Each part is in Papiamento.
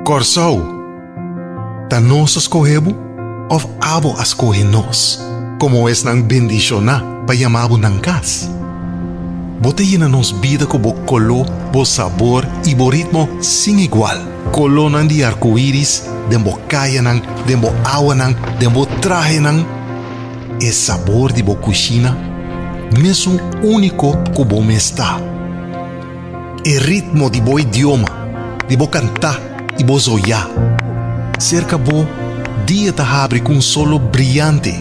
Kòrsou, ta nos a skohe bo òf abo a skohe nos komo esnan bendishoná pa yama bo nan kas? Bo ta yena nos bida ku bo koló, bo sabor i bo ritmo sin igual. Kolónan di arkoiris den bo kayanan, den bo awanan, den bo trahenan. E sabor di bo kushina mesun úniko ku bo mes ta. E ritmo di bo idioma, di bo kantá i bo zoyá. Serka bo, dia ta habri ku un solo briante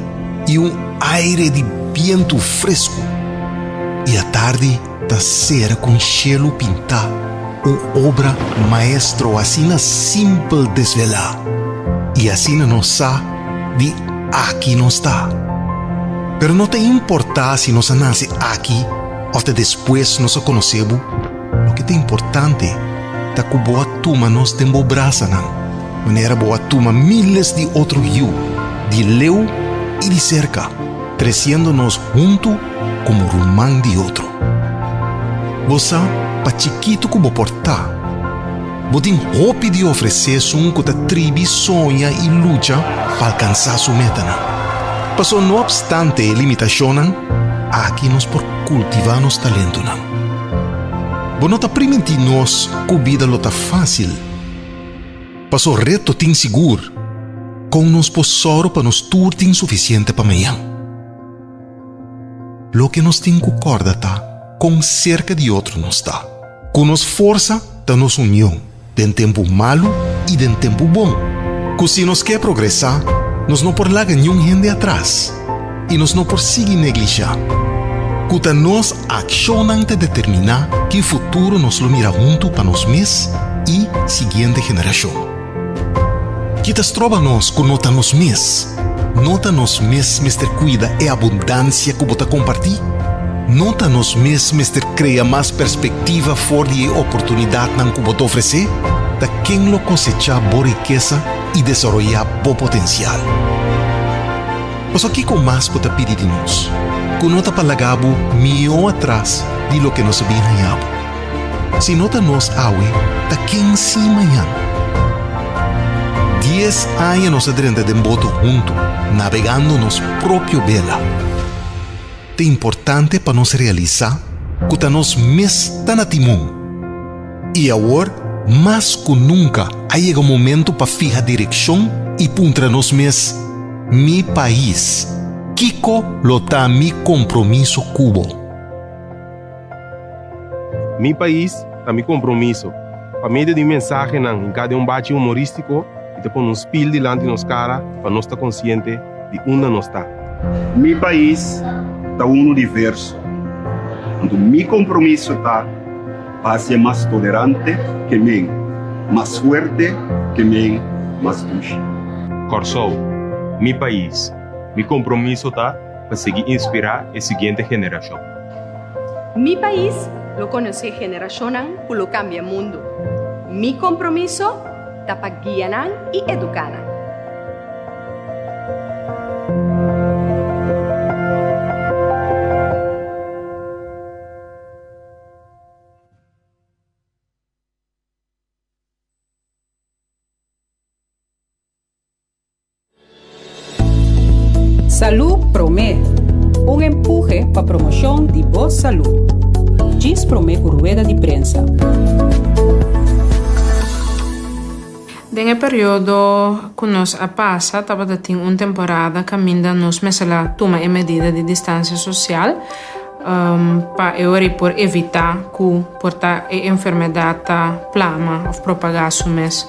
i un aire di bientu fresku. I atardi ta sera ku un shelu pintá, un obra maestro asina simpel desvelá. I asina nos sa di aki nos ta. Pero no ta importá si nos a nase aki òf ta despues nos a konosé bo, loke ta importante ta ku bo a tuma nos den bo brasanan, manera bo a tuma míles di otro yu, di leu i di serka, tresiendo nos huntu komo ruman di otro. Bo sa pa chikitu ku bo por ta, bo tin hopi di ofresé esun ku ta tribi soña i lucha pa alkansá su metanan. Pasobra no opstante e limitashonnan, aki nos por kultivá nos talentonan. Bo no ta primintí nos ku bida lo ta fásil. Pasobra reto tin sigur, kon nos por sòru pa nos tur tin sufisiente pa mañan? Loke nos tin ku kòrda ta kon serka di otro nos ta. Ku nos forsa ta nos union den tempu malu i den tempu bon. Ku si nos ke progresá, nos no por laga niun hende atras i nos no por sigui neglishá. Ku ta nos akshonnan ta determiná ki futuro nos lo mira huntu pa nos mes i siguiente generashon. Ki ta stroba nos ku no ta nos mes? No ta nos mes mester kuida e abundansia ku bo ta kompartí? No ta nos mes mester krea mas perspektiva for di e oportunidatnan ku bo ta ofresé? Ta ken lo kosechá bo rikesa i desaroyá bo potensial? Pasobra kiko mas bo ta pidi di nos ku no ta pa laga bo mihó atras di loke nos a bin haña bo? Si no ta nos awe, ta ken si mañan? Dies aña nos a drenta den boto huntu, nabegando nos propio bela. Ta importante pa nos realisá ku ta nos mes ta na timon. I awor, mas ku nunka, a yega momentu pa fiha direkshon i puntra nos mes, Mi pais, kiko lo ta mi kompromiso ku bo? Mi pais ta mi kompromiso. Pa medio di mensahenan hinká den un bachi humorístiko i ta pone un spil dilanti nos kara pa nos ta konsiente di unda nos ta. Mi pais ta unu diverso, anto mi kompromiso ta pa hasié mas tolerante ke men, mas fuerte ke men, mas dushi. Kòrsou, mi pais, mi kompromiso ta pa sigui inspirá e siguiente generashon. Mi pais lo konosé generashonnan ku lo kambia mundu. Mi kompromiso ta pa guia nan i eduká nan. Salú Promé, un empuhe pa promoshon di bo salú. Djis promé ku rueda di prensa. Den e periodo ku nos a pasa tabata tin un temporada kaminda nos mester a tuma e medida di distansia sosial pa e ora ei por evitá ku por ta e enfermedat ta plama òf propagá su mes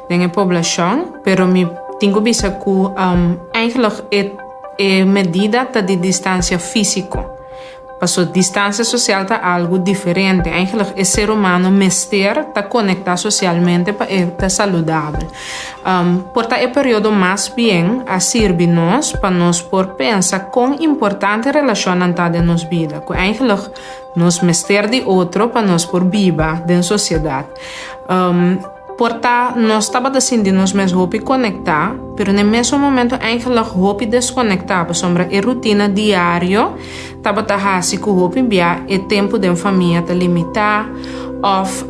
den e poblashon. Pero mi tin ku bisa ku eigenlijk e e medida ta di distansia físiko. Paso distansia sosial ta algu diferente. Eigenlijk e ser humano mester ta konektá sosialmente pa e ta saludabel. Por ta e periodo mas bien a sirbi nos pa nos por pensa kon importante relashonnan ta den nos bida. Ku eigenlijk nos mester di otro pa nos por biba den sosiedat. Por ta nos tabata sinti nos mes hopi konektá, pero na e mesun momento eigenlijk hopi deskonektá pasobra e rutina diario tabata hasi ku hopi bia e tempu den famia ta limitá òf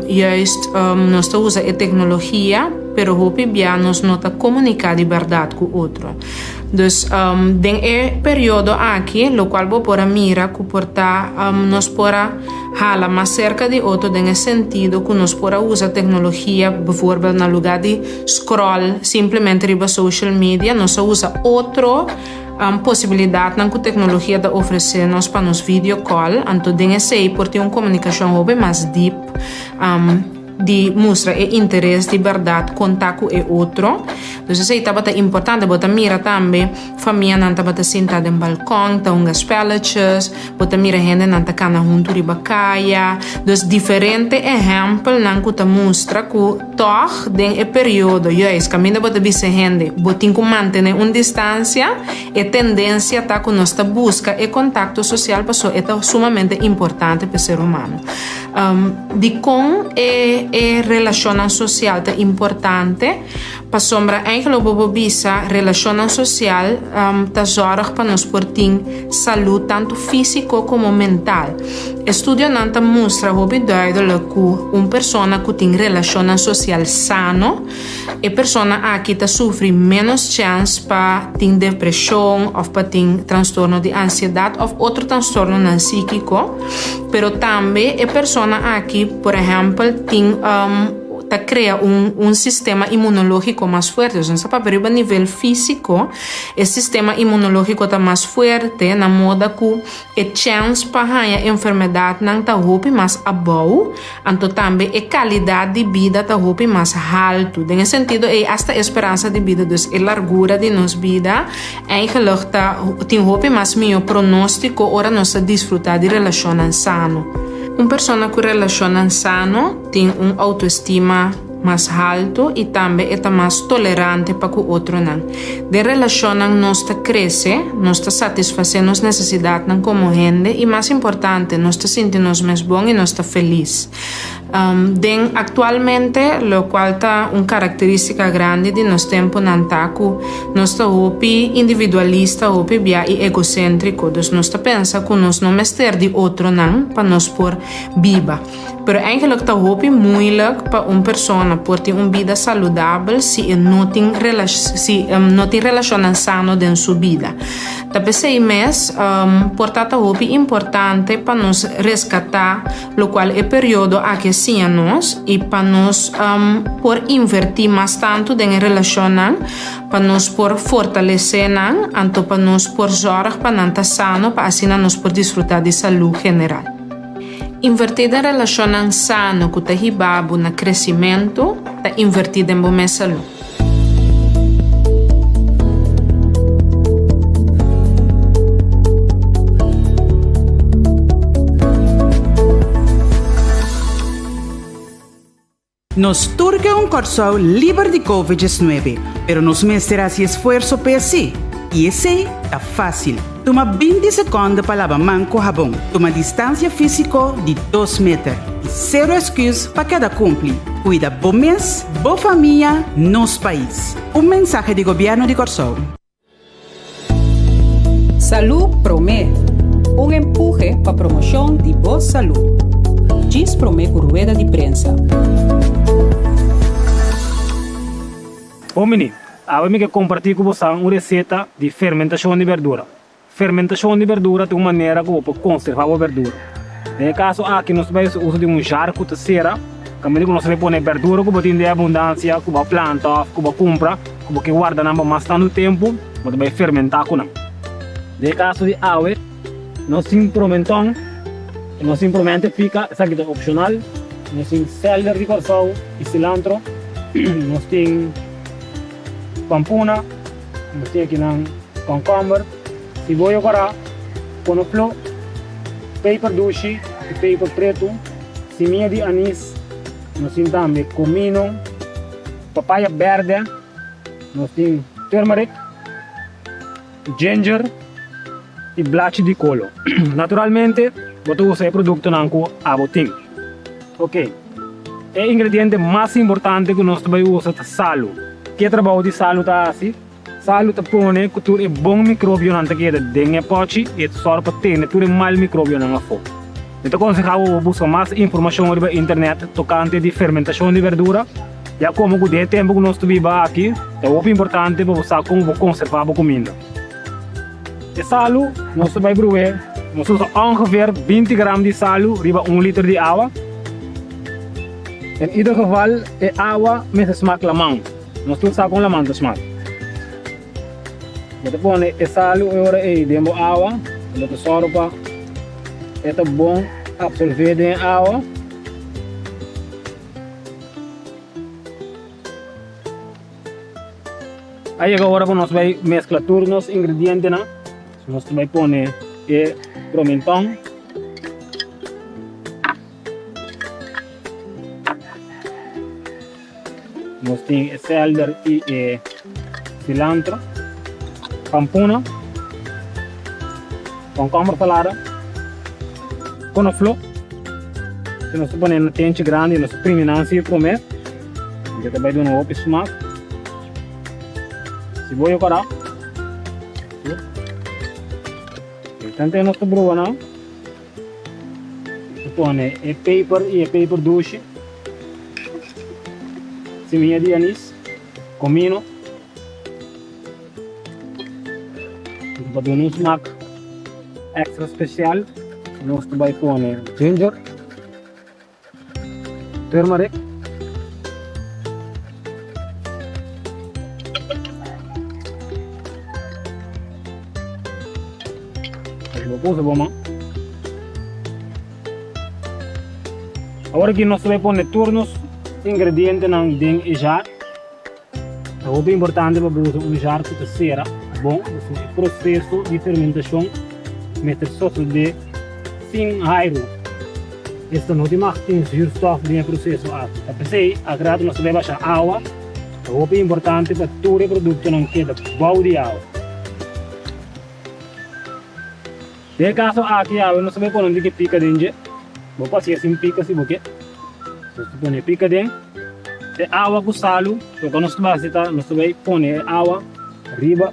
juist nos ta usa e teknologia pero hopi bia nos no ta komuniká di bèrdat ku otro. Dus den e periodo aki lokual bo por a mira ku por ta nos por a hala mas serka di otro den e sentido ku nos por a usa teknologia bijvoorbeeld na lugá di scroll simplemente riba social media nos a usa otro posibilidatnan ku teknologia ta ofresé nos pa nos video call anto den esei por tin un komunikashon hopi mas diep. Di mustra e interes di bèrdat konta ku e otro. Dus esei tabata importante. Bo ta mira tambe famianan tabata sinta den balkon ta hunga spelletjes. Bo ta mira hendenan ta kana huntu riba kaya. Dus diferente ehèmpelnan ku ta mustra ku tòg den e periodo juis kaminda bo ta bisa hende bo tin ku mantené un distansia, e tendensia ta ku nos ta buska e kontakto sosial pasobra e ta sumamente importante pa e ser humano. Dikon e e relashonnan sosial ta importante? Pasobra eigenlijk bo por bisa relashonnan sosial ta zòrg pa nos por tin salú tantu físiko komo mental. Estudionan ta mustra hopi duidelik ku un persona ku tin relashonnan sosial sano, E persona aki ta sufri ménos chèns pa tin depreshon òf pa tin trastorno di ansiedat òf otro trastornonan síkiko. Pero tambe e persona aki, por ehèmpel, tin ta krea un un sistema inmunológiko mas fuerte. Dus nos ta papia riba nivel físiko, e sistema inmunológiko ta mas fuerte na moda ku E chèns pa haña enfermedatnan ta hopi mas abou, anto tambe e kalidat di bida ta hopi mas haltu. Den e sentido ei asta e speransa di bida, dus e largura di nos bida, eigenlijk ta tin hopi mas mihó pronóstiko ora nos ta disfrutá di relashonnan sano. Un persona ku relashonnan sano tin un outoestima. mas haltu i tambe e ta mas tolerante pa ku otronan. Den relashonnan nos ta krese, nos ta satisfasé nos nesesidatnan komo hende i mas importante, nos ta sinti nos mes bon i nos ta felis. Den aktualmente, lokual ta un karakterístika grandi di nos tempunan ta ku nos ta hopi individualista, hopi bia i egoséntriko. Dus nos ta pensa ku nos no mester di otronan pa nos por biba. Pero eigenlijk ta hopi moeilijk pa un persona por tin un bida saludabel si e no tin si no tin relacionnan sano den su bida. Ta p'esei mes por ta ta hopi importante pa nos rescata locual e periodo aki a siña nos y pa nos por inverti mas tanto den e relacionnan pa nos por fortalece nan anto pa nos por zorg pa nan ta sano pa asina nos por disfruta di salud general. Invertí den relashonnan sano ku ta hiba bo na kresimentu ta invertí den bo mes salú. Nos tur ke un Kòrsou liber di Covid 19, pero nos mester hasi esfuerso p'e así. I esei ta fásil. Tuma 20 sekònde pa laba man ku habon, tuma distansia físiko di dos meter i sero esküs pa keda kumpli. Kuida bo mes, bo famia, nos pais. Un mensahe di Gobièrnu di Kòrsou. Salú Promé, un empuhe pa promoshon di bo salú. Djis promé ku rueda di prensa. Homini, awe mi ke kompartí ku bosan un reseta di fermentashon di berdura. Fermentashon di berdura ta un manera ku bo por konservá bo berdura. Den e kaso aki nos ta bai hasi uso di un jar ku ta sera, kaminda ku nos ta bai pone berdura ku bo tin den abundansia, ku bo a planta òf ku bo a kumpra, ku bo ke warda nan pa mas tantu tempu, bo ta bai fermentá ku nan. Den e kaso di awe, nos tin promenton, nos tin promente pika, esaki ta opshonal, nos tin sèlder di Kòrsou i silantro, nos tin pampuna. Nos tin akinan kònkòmber, siboyo kòrá, konofló, peper dushi i peper pretu, simia di anis, nos tin tambe komino, papaya bèrdè, nos tin turmeric, ginger i blachi di kolo. Naturalmente bo ta usa e produktonan ku abo tin. Oke. E ingrediente mas importante ku nos ta bai usa ta salu. Ke trabou di salu ta hasi? Salu ta pone ku tur e bon mikrobionan ta keda den e pòchi i e ta sòru pa tene tur e mal mikrobionan afó. Mi ta konsehá bo pa buska mas informashon riba internet tokante di fermentashon di berdura, ya komo ku den e tempu ku nos ta biba aki ta hopi importante pa bo sa kon bo konservá bo kuminda. E salu nos ta bai bru'é, nos ta usa ongeveer 20 gram di salu riba un liter di awa. En ieder geval e awa mester smak laman. Nos tur sa kon laman ta smak. Bo ta pone e salu e ora ei den bo awa, bo ta sòru pa e ta bon apsolvé den e awa. A yega ora ku nos bai meskla tur nos ingredientenan. Nos ta bai pone e promenton. Nos tin e selder i e cilantro, pampuna, komkomber salada, konofló. Si nos ta pone na tenchi grandi nos ta primi nan si prome, e ta bai duna hopi smak. Siboyo kòrá. Tante nos ta bruha nan. Ta pone e peper y e peper dushi, semilla di anis, comino, pa duna un smaak extra special nos ta bay pone ginger. Turmeric. Bo puso bo man. Awor aki nos ta bai pone tur nos ingredientenan den e jar. Ta hopi importante pa bo usa un jar ku ta sera bon, pasobra e proseso di fermentashon mester sosodé sin airu. Esta no tin mag tin zuurstof den e proseso aki. Ta p'esei ak rato nos ta bai basha awa. Ta hopi importante pa tur e produktonan keda bou di awa. Den e kaso aki awe nos ta bai pone un tiki pika den dje. Bo por hasié sin pika si bo ke. Nos ta pone e pika den e awa ku salu. Loke nos ta bai hasi ta nos ta bai pone e awa riba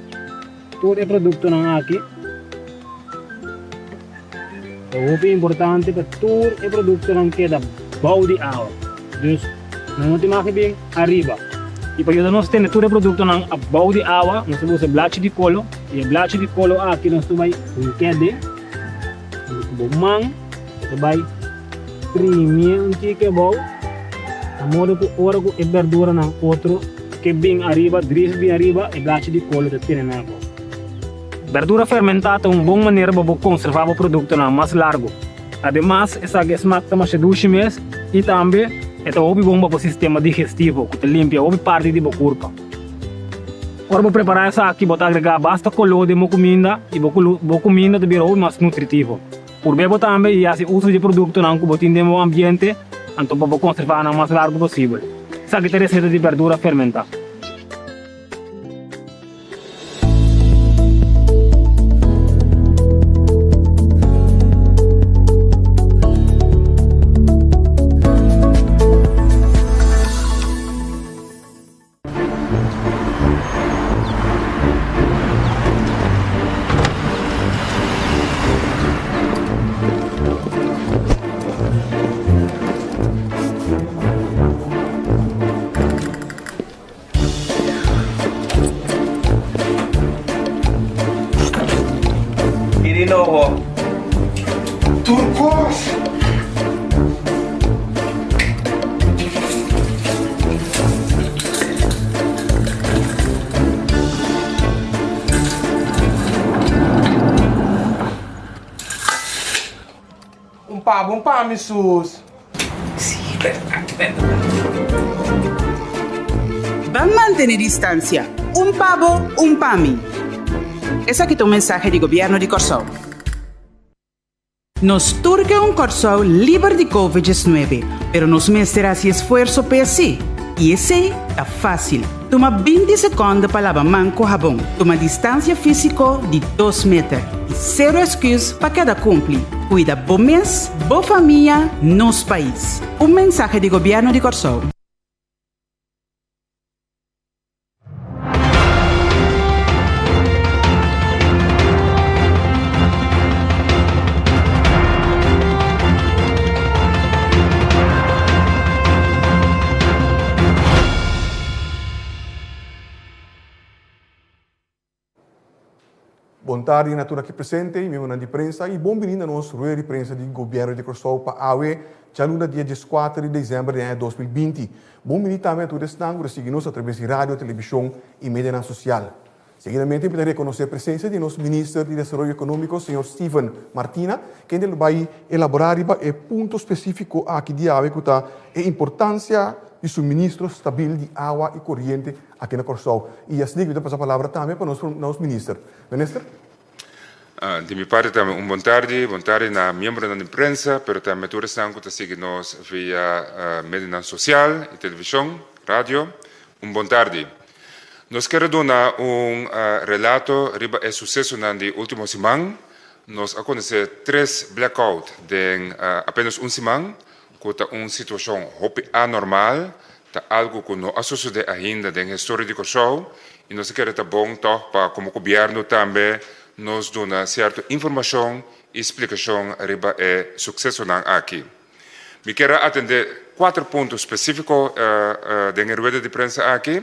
tur e produktonan aki. Ta hopi importante pa tur e produktonan keda bou di awa. Dus nan no tin mag di bin ariba. I pa yuda nos tene tur e produktonan abou di awa, nos ta usa blachi di kolo. I e blachi di kolo aki nos ta bai hink'é den. Ku bo man bo ta bai primié un tiki abou, na modo ku ora ku e berduranan otro ke bin ariba, dris bin ariba, e blachi di kolo ta tene nan abou. Berdura fermentá ta un bon manera pa bo konservá bo produktonan mas largu. Ademas, esaki e smak ta masha dushi mes i tambe e ta hopi bon pa bo sistema digestivo ku ta limpia hopi parti di bo kurpa. Ora bo prepará esaki, bo ta agregá basta koló den bo kuminda i bo bo kuminda ta bira hopi mas nutritivo. Purb'é bo tambe i hasi uso di e produktonan ku bo tin den bo ambiente anto pa bo konservá nan mas largu posibel. Esaki ta e reseta di berdura fermentá. Bini nobo. Tur kos. Un pa bo un pa mi sus. Ban mantene distansia, un pa bo, un pa mi. Esaki ta un mensahe di Gobièrnu di Kòrsou. Nos tur ke un Kòrsou liber di Covid 19, pero nos mester hasi esfuerso p'e así. I esei ta fásil. Tuma 20 sekònde pa laba man ku habon. Tuma distansia físiko di dos meter. I sero esküs pa keda kumpli. Kuida bo mes, bo famia, nos pais. Un mensahe di Gobièrnu di Kòrsou. Bon tardi na tur aki presente y miembronan di prensa y bon bini na nos rueda di prensa di Gobierno di Kòrsou pa awe djaluna dia dieskuater di desèmber di aña 2020. Bon bini tambe na tur esnan ku ta sigui nos atraves di radio, televishon y medianan sosial. Seguidamente mi ta rekonosé presensia di nos Minister di Desaroyo Ekonómiko señor Steven Martina kende lo bai elaborá riba e punto spesífiko aki di awe ku ta e importansia di suministro stabil di awa y koriente Aki na Kòrsou. I asina mi ta pasa palabra tambe pa nos nos minister. Minister? Di mi parti tambe un bon tardi, bon tardi na miembronan di prensa, pero tambe tur esnan ku ta sigui nos via medionan sosial i televishon, radio, un bon tardi. Nos kere duna un relato riba e susesonan di ultimo siman. Nos a konosé tres blackout den apenas un siman, ku ta un situashon hopi anormal, Ta algu ku no a sosodé ainda den historia di Kòrsou i nos a kere ta bon tòg pa komo gobièrnu tambe nos duna sierto informashon i splikashon riba e suksesonan aki. Mi kier a atendé kuater punto spesífiko den e rueda di prensa aki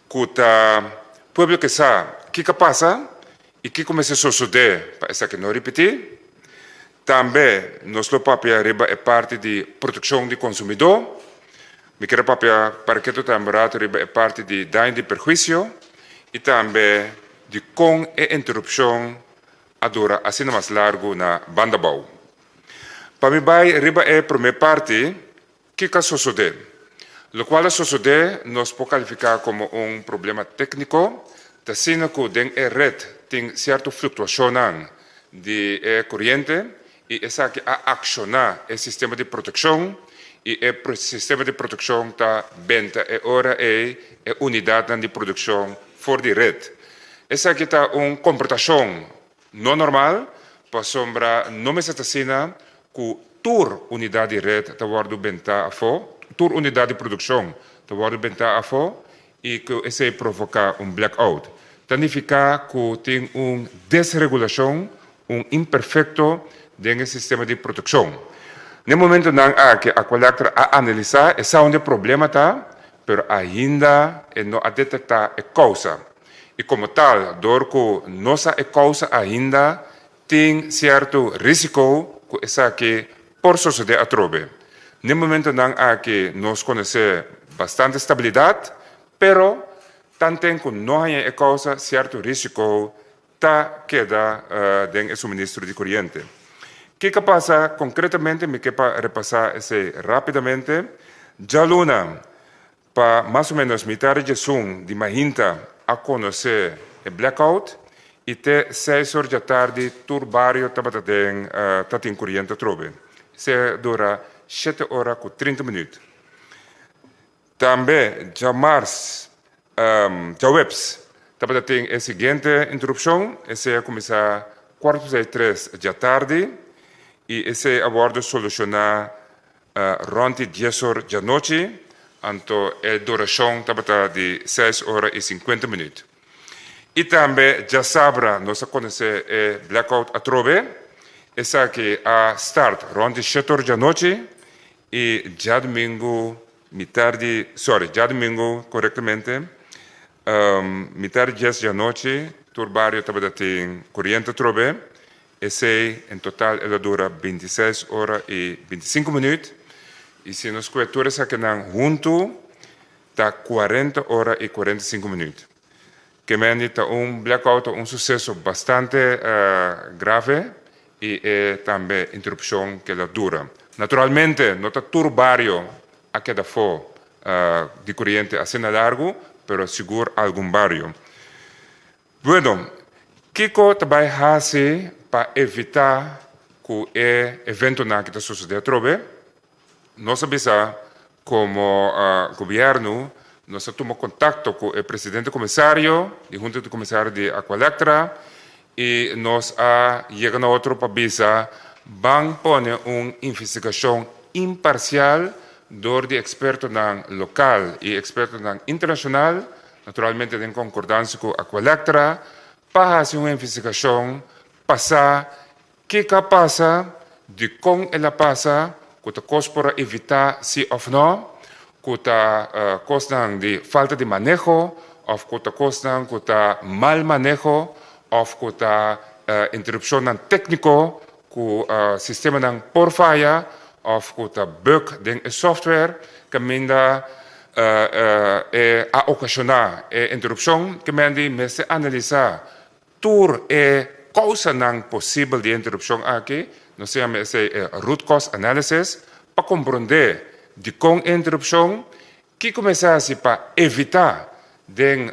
ku ta pueblo ke sa kiko a pasa i kiko mester sosodé pa esaki no ripití. Tambe nos lo papia riba e parti di protekshon di konsumidó. Mi kier a papia parketo tambe rato riba e parti di daño di perhuisio i tambe di kon e interupshon a dura asina mas largu na Bandabou. Pa mi bai riba e promé parti, kiko a sosodé? Lokual a sosodé nos por kalifiká komo un problema tékniko, ta asina ku den e ret tin sierto fluktuashonnan di e koriente i esaki a akshoná e sistema di protekshon i e sistema di protekshon ta benta e ora ei e unidatnan di produkshon for di ret. Esaki ta un komportashon no normal pasobra no mester ta asina ku tur unidat di ret ta wòrdu bentá afó, tur unidat di produkshon ta wòrdu bentá afó i ku esei provoká un blackout. Ta nifiká ku tin un desregulashon, un imperfekto den e sistema di protekshon. Na e momentunan aki Aqualectra a analisá e sa unda e problema ta, pero ainda e no a detektá e kousa. I komo tal, dor ku no sa e kousa ainda, Tin sierto risiko ku esaki por sosodé atrobe. N'e momentonan aki nos konosé bastante stabilidat, pero tanten ku no haña e kousa sierto risiko ta keda den e suministro di koriente. Kiko a pasa konkretamente? Mi ke pa repasá esei rápidamente. Djaluna Pa mas o menos mitar djesun di mainta a konosé e blackout i te seis or djatardi tur bario tabata den ta tin koriente atrobe. Esei a dura shete ora ku trinta minüt. Tambe djamars, djaweps, tabata tin e siguiente interupshon, esei a kuminsá kuart pasá e tres djatardi i esei a wòrdu solushoná Rond di dies or djanochi, anto e durashon tabata di seis ora i sinkuenta minüt. I tambe djasabra nos a konosé e blackout atrobe. Esaki a start rond di shete or djanochi i djadumingu mitar di, sorry, djadumingu korektamente, mitar di dies djanochi tur bario tabata tin koriente atrobe. Esei en total el a dura bintiseis ora i bintisinku minüt, i si nos kue tur esakinan huntu ta kuarenta ora i kuarentasinku minüt. Kemendi ta un blackout ta un suseso bastante grave i e tambe interupshon ke el a dura. Naturalmente no ta tur bario a keda afó di koriente asina largu, pero sigur algun bario. Bueno, kiko ta bai hasi pa evitá ku e eventonan aki ta sosodé atrobe? Nos a bisa komo gobièrnu, nos a tuma kontakto ku e presidente komisario di Hunta di Komisario di Aqualectra i nos a yega na otro pa bisa. Ban pone un investigashon imparsial dor di ekspertonan lokal i ekspertonan internashonal, naturalmente den konkordansia ku Aqualectra, pa hasi un investigashon pa sa kiko a pasa, dikon el a pasa, ku ta kos por a evitá si òf nò, ku ta kosnan di falta di maneho òf ku ta kosnan ku ta mal maneho òf ku ta interupshonnan tékniko ku sistemanan por faya òf ku ta bug den e software kaminda e a okashoná e interupshon. Kemendi mester analisá Tur e kousanan posibel di e interupshon aki, nos ta yama esei e root cause analysis, pa komprondé dikon e interupshon, kiko mester hasi pa evitá den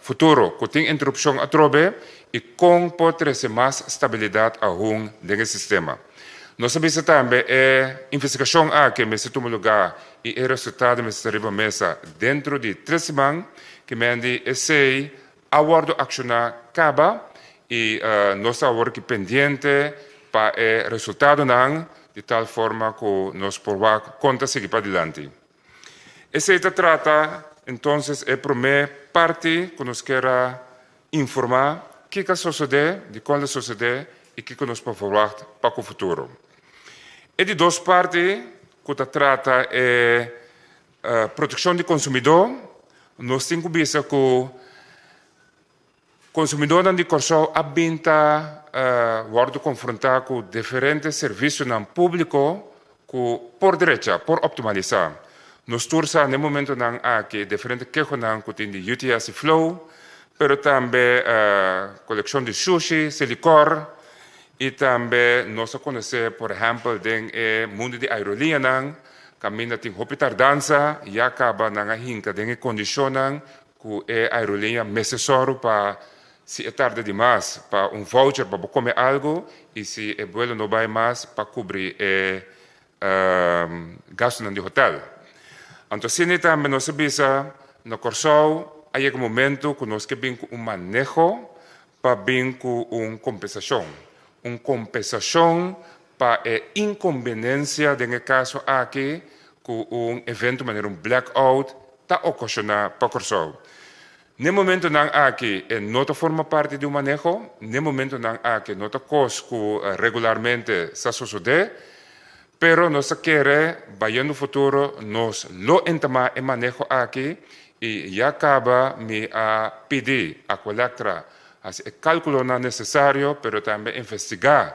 futuro ku tin interupshon atrobe i kon por trese mas stabilidat ahun den e sistema. Nos a bisa tambe e investigashon aki mester tuma lugá i e resultado mester ta riba mesa dentro di tres siman, ki mendi esei A wòrdu akshoná kaba i nos ta awor aki pendiente pa e resultadonan di tal forma ku nos por wak kon ta sigui padilanti. Esei ta trata entonces e promé parti ku nos kier a informá kiko a sosodé, dikon lo sosodé i kiko nos por verwagt pa ku futuro. E di dos parti ku ta trata e Protekshon di konsumidó, Nos tin ku bisa ku konsumidónan di Kòrsou a bin ta wòrdu konfrontá ku diferente servisionan públiko ku por drecha, por optimalisá. Nos tur sa na e momentunan aki diferente kehonan ku tin di UTS i Flow, pero tambe kolekshon di shushi, Selikor, i tambe nos a konosé por ehèmpel den e mundu di aerolíneanan, Kaminda tin hopi tardansa, ya kaba nan a hinka den e kondishonnan ku e aerolínea mester sòru pa si e tarda di mas pa un voucher pa bo kome algu i si e buelo no bai mas pa kubri e gastunan di hotel. Anto asina tambe nos a bisa na Kòrsou a yega momentu ku nos ke bin ku un maneho pa bin ku un kompensashon. Un kompensashon pa e inkonbenensia den e kaso aki ku un evento manera un blackout ta okashoná pa Kòrsou. N'e momentonan aki e no ta forma parti di un maneho, n'e momentonan aki no ta kos ku regularmente sa sosodé, pero nos ta kere bayendo futuro nos lo entamá e maneho aki i ya kaba mi a pidi Aqualectra hasi e kalkulonan nesesario pero tambe investigá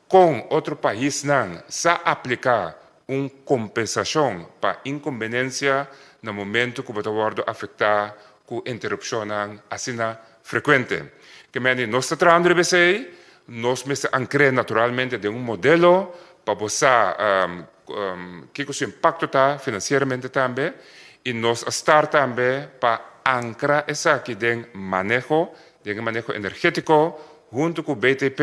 Kon otro paisnan sa apliká un kompensashon pa inkonbenensia na momentu ku bo ta wòrdu afektá ku interupshonnan asina frekuente? Ke mende nos ta trahando riba esei, nos mester ankr'é naturalmente den un modelo pa bo sa kiko su impakto ta finansieramente tambe i nos a start tambe pa ankra esaki den maneho, den e maneho energétiko huntu ku BTP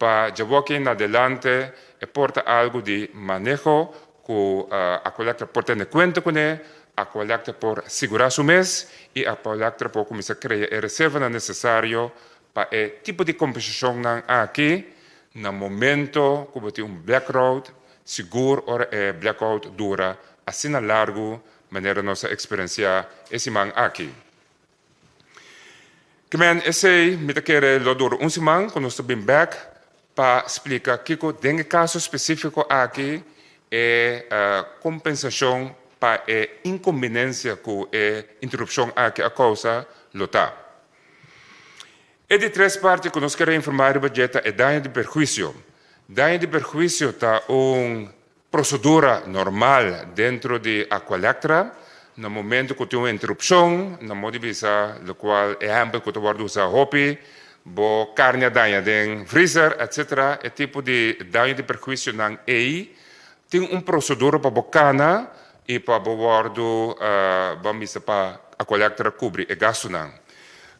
Pa djaboki na delante e por ta algu di maneho ku Aqualectra por tene kuenta kuné, Aqualectra por sigurá su mes i Aqualectra por kuminsá krea e reservanan nesesario pa e tipo di kompensashonnan aki na momento ku bo tin un blackout, sigur ora e blackout dura asina largu manera nos a eksperensiá e siman aki. Kimen esei mi ta kere lo dura un siman ku nos ta bin bek pa splika kiko den e kaso spesífiko aki e kompensashon pa e inkombinensia ku e interupshon aki a kousa lo ta. E di tres parti ku nos kere informá riba dje ta e daño di perhuisio. Daño di perhuisio ta un Prosedura normal dentro di Aqualectra na momento ku tin un interupshon, na modo di bisa lokual ehèmpel ku ta wòrdu usá hopi, bo karni a daña den vrizer etsetera, e tipo di daño di perhuisionan ei tin un prosedura pa bo kana i pa bo wòrdu ban bisa pa Aqualectra kubri e gastunan.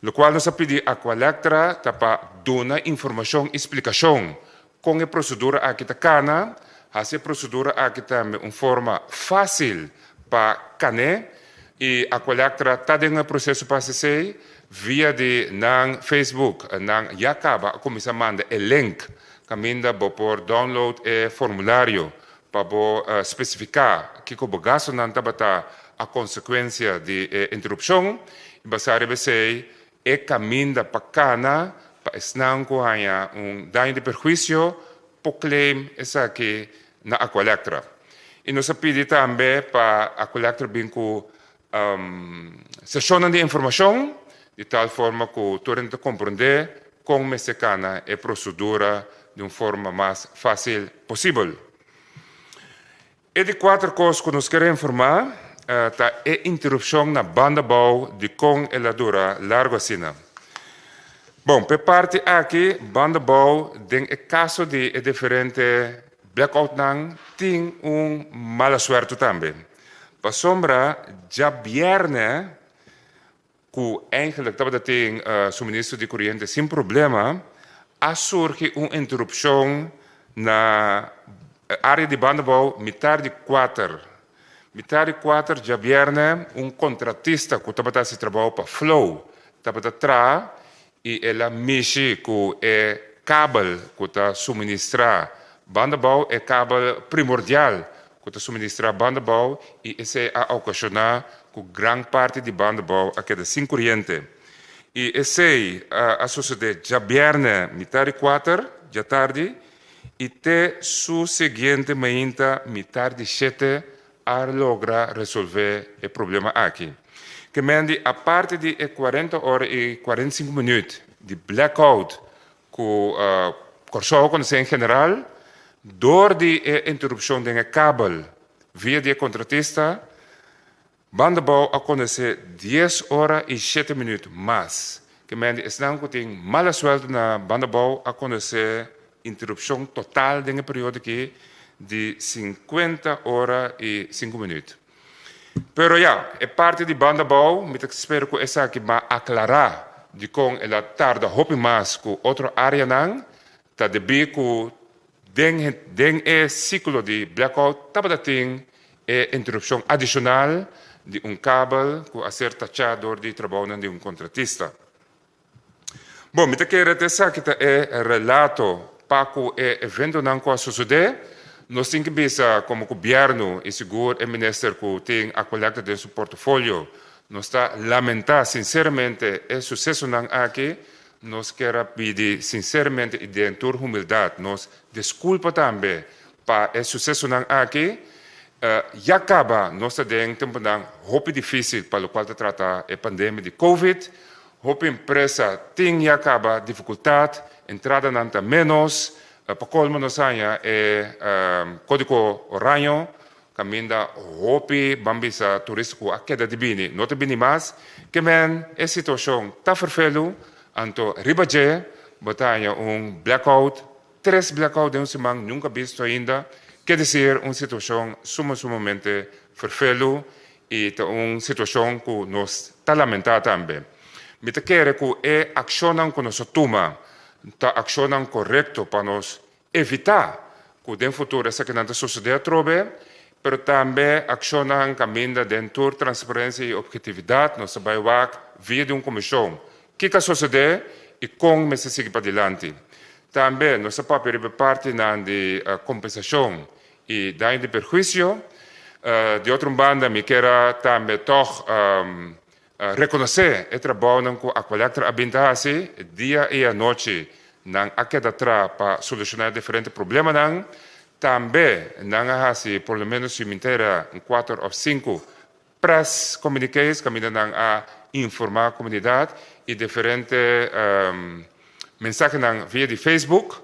Lokual nos a pidi Aqualectra ta pa duna informashon i splikashon Kon e prosedura aki ta kana? Hasi e prosedura aki tambe un forma fásil pa kan'é i Aqualectra ta den e proseso pa hasi esei. Via di nan Facebook nan ya kaba a kuminsá manda e link. kaminda bo por download e formulario pa bo spesifiká kiko bo gastunan tabata a konsekuensia di e interupshon i basá riba esei e kaminda pa kana pa esnan ku haña un daño di perhuisio por claim esaki na Aqualectra. I nos a pidi tambe pa Aqualectra bin ku seshonnan di informashon di tal forma ku tur hende ta komprondé kon mester kana e prosedura di un forma mas fásil posibel. E di kuater kos ku nos kier informá ta e interupshon na banda bou di kon el a dura largu asina. Bon, p'e parti aki banda bou den e kaso di e diferente blackoutnan tin un mala suertu tambe. Pasobra djabièrnè ku eigenlijk tabata tin suministro di koriente sin problema, a surgi un interupshon na área di Bandabou mitar di kuater. Mitar di kuater djabièrnè un kontratista ku tabata hasi trabou pa Flow tabata traha i el a mishi ku e kabel ku ta suministrá Bandabou, e kabel primordial ku ta suministrá Bandabou i esei a okashoná ku gran parti di Bandabou a keda sin koriente. I esei a sosodé djabièrnè mitar di kuater djatardi i te su siguiente mainta mitar di shete a logra resolvé e problema aki. Ke men di aparte di e kuarenta ora i kuarenta i sinku minüt di blackout ku Kòrsou a konosé en general, dor di e interupshon den e kabel via di e kontratista, Bandabou a konosé dies ora i shete minüt mas. Ke men di esnan ku tin mala suèltu na Bandabou a konosé interupshon total den e periodo aki di sinkuenta ora i sinku minüt. Pero ya, e parti di Bandabou mi ta spera ku esaki ba aklará dikon el a tarda hopi mas ku otro áreanan, ta debí ku den den e siklo di blackout tabata tin e interupshon adishonal di un kabel ku a ser tachá dor di trabounan di un kontratista. Bon, mi ta kere ta esaki ta e relato pa ku e eventonan ku a sosodé. Nos tin ki bisa komo gobièrnu i sigur e minister ku tin Aqualectra den su portofolio, nos ta lamentá sinseramente e susesonan aki. Nos kier a pidi sinseramente i den tur humildat nos diskulpa tambe pa e susesonan aki. Ya kaba nos ta den tempunan hopi difísil pa lokual ta trata e pandemia di covid. Hopi empresa tin ya kaba difikultat, entradanan ta ménos. Pa kolmo nos haña e kódigo oraño kaminda hopi ban bisa turista ku a keda di bini no ta bini mas. Ke men e situashon ta ferfelu, anto riba dje bo ta haña un blackout, tres blackout den un siman nunka bisto ainda. Ke desir un situashon suma sumamente ferfelu i ta un situashon ku nos ta lamentá tambe. Mi ta kere ku e akshonnan ku nos a tuma ta akshonnan korekto pa nos evitá ku den futuro esakinan ta sosodé atrobe, pero tambe akshonnan kaminda den tur transparensia i ophetividat nos ta bai wak via di un komishon kiko a sosodé i kon mester sigui padilanti. Tambe nos ta papia riba e partinan di kompensashon i daño di perhuisio. Di otro un banda mi kier a tambe tòg rekonosé e trabounan ku Aqualectra a bin ta hasi dia i anochi. Nan a keda tra pa solushoná e diferente problemanan. Tambe nan a hasi por lo ménos si mi ta era un kuater òf sinku press communiques kaminda nan a informá komunidat i diferente mensahenan via di Facebook.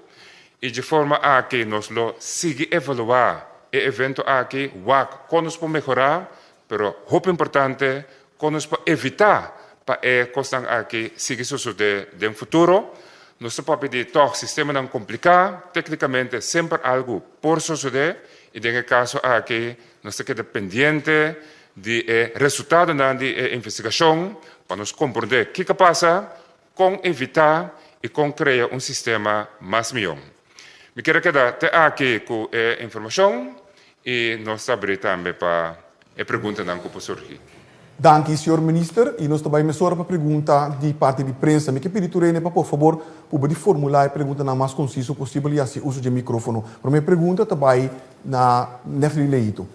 I dje forma aki nos lo sigui evaluá e evento aki, wak kon nos por mehorá, pero hopi importante kon nos por evitá pa e kosnan aki sigui sosodé den futuro. Nos ta papia di tòg sistemanan kompliká, téknikamente semper algu por sosodé i den e kaso aki Nos ta keda pendiente di e resultadonan di e investigashon pa nos komprondé kiko a pasa, kon evitá i kon krea un sistema mas mihó. Mi kier a keda te aki ku e informashon i nos ta abrí tambe pa e preguntanan ku por surgi. Danki señor Minister y nos ta bay mesora pa pregunta di parti di prensa. Mi ke pidi tur hende pa por fabor puba di formula e preguntanan mas conciso posibel y haci uso dje microfono. Prome pregunta ta bay na Nefly Leito.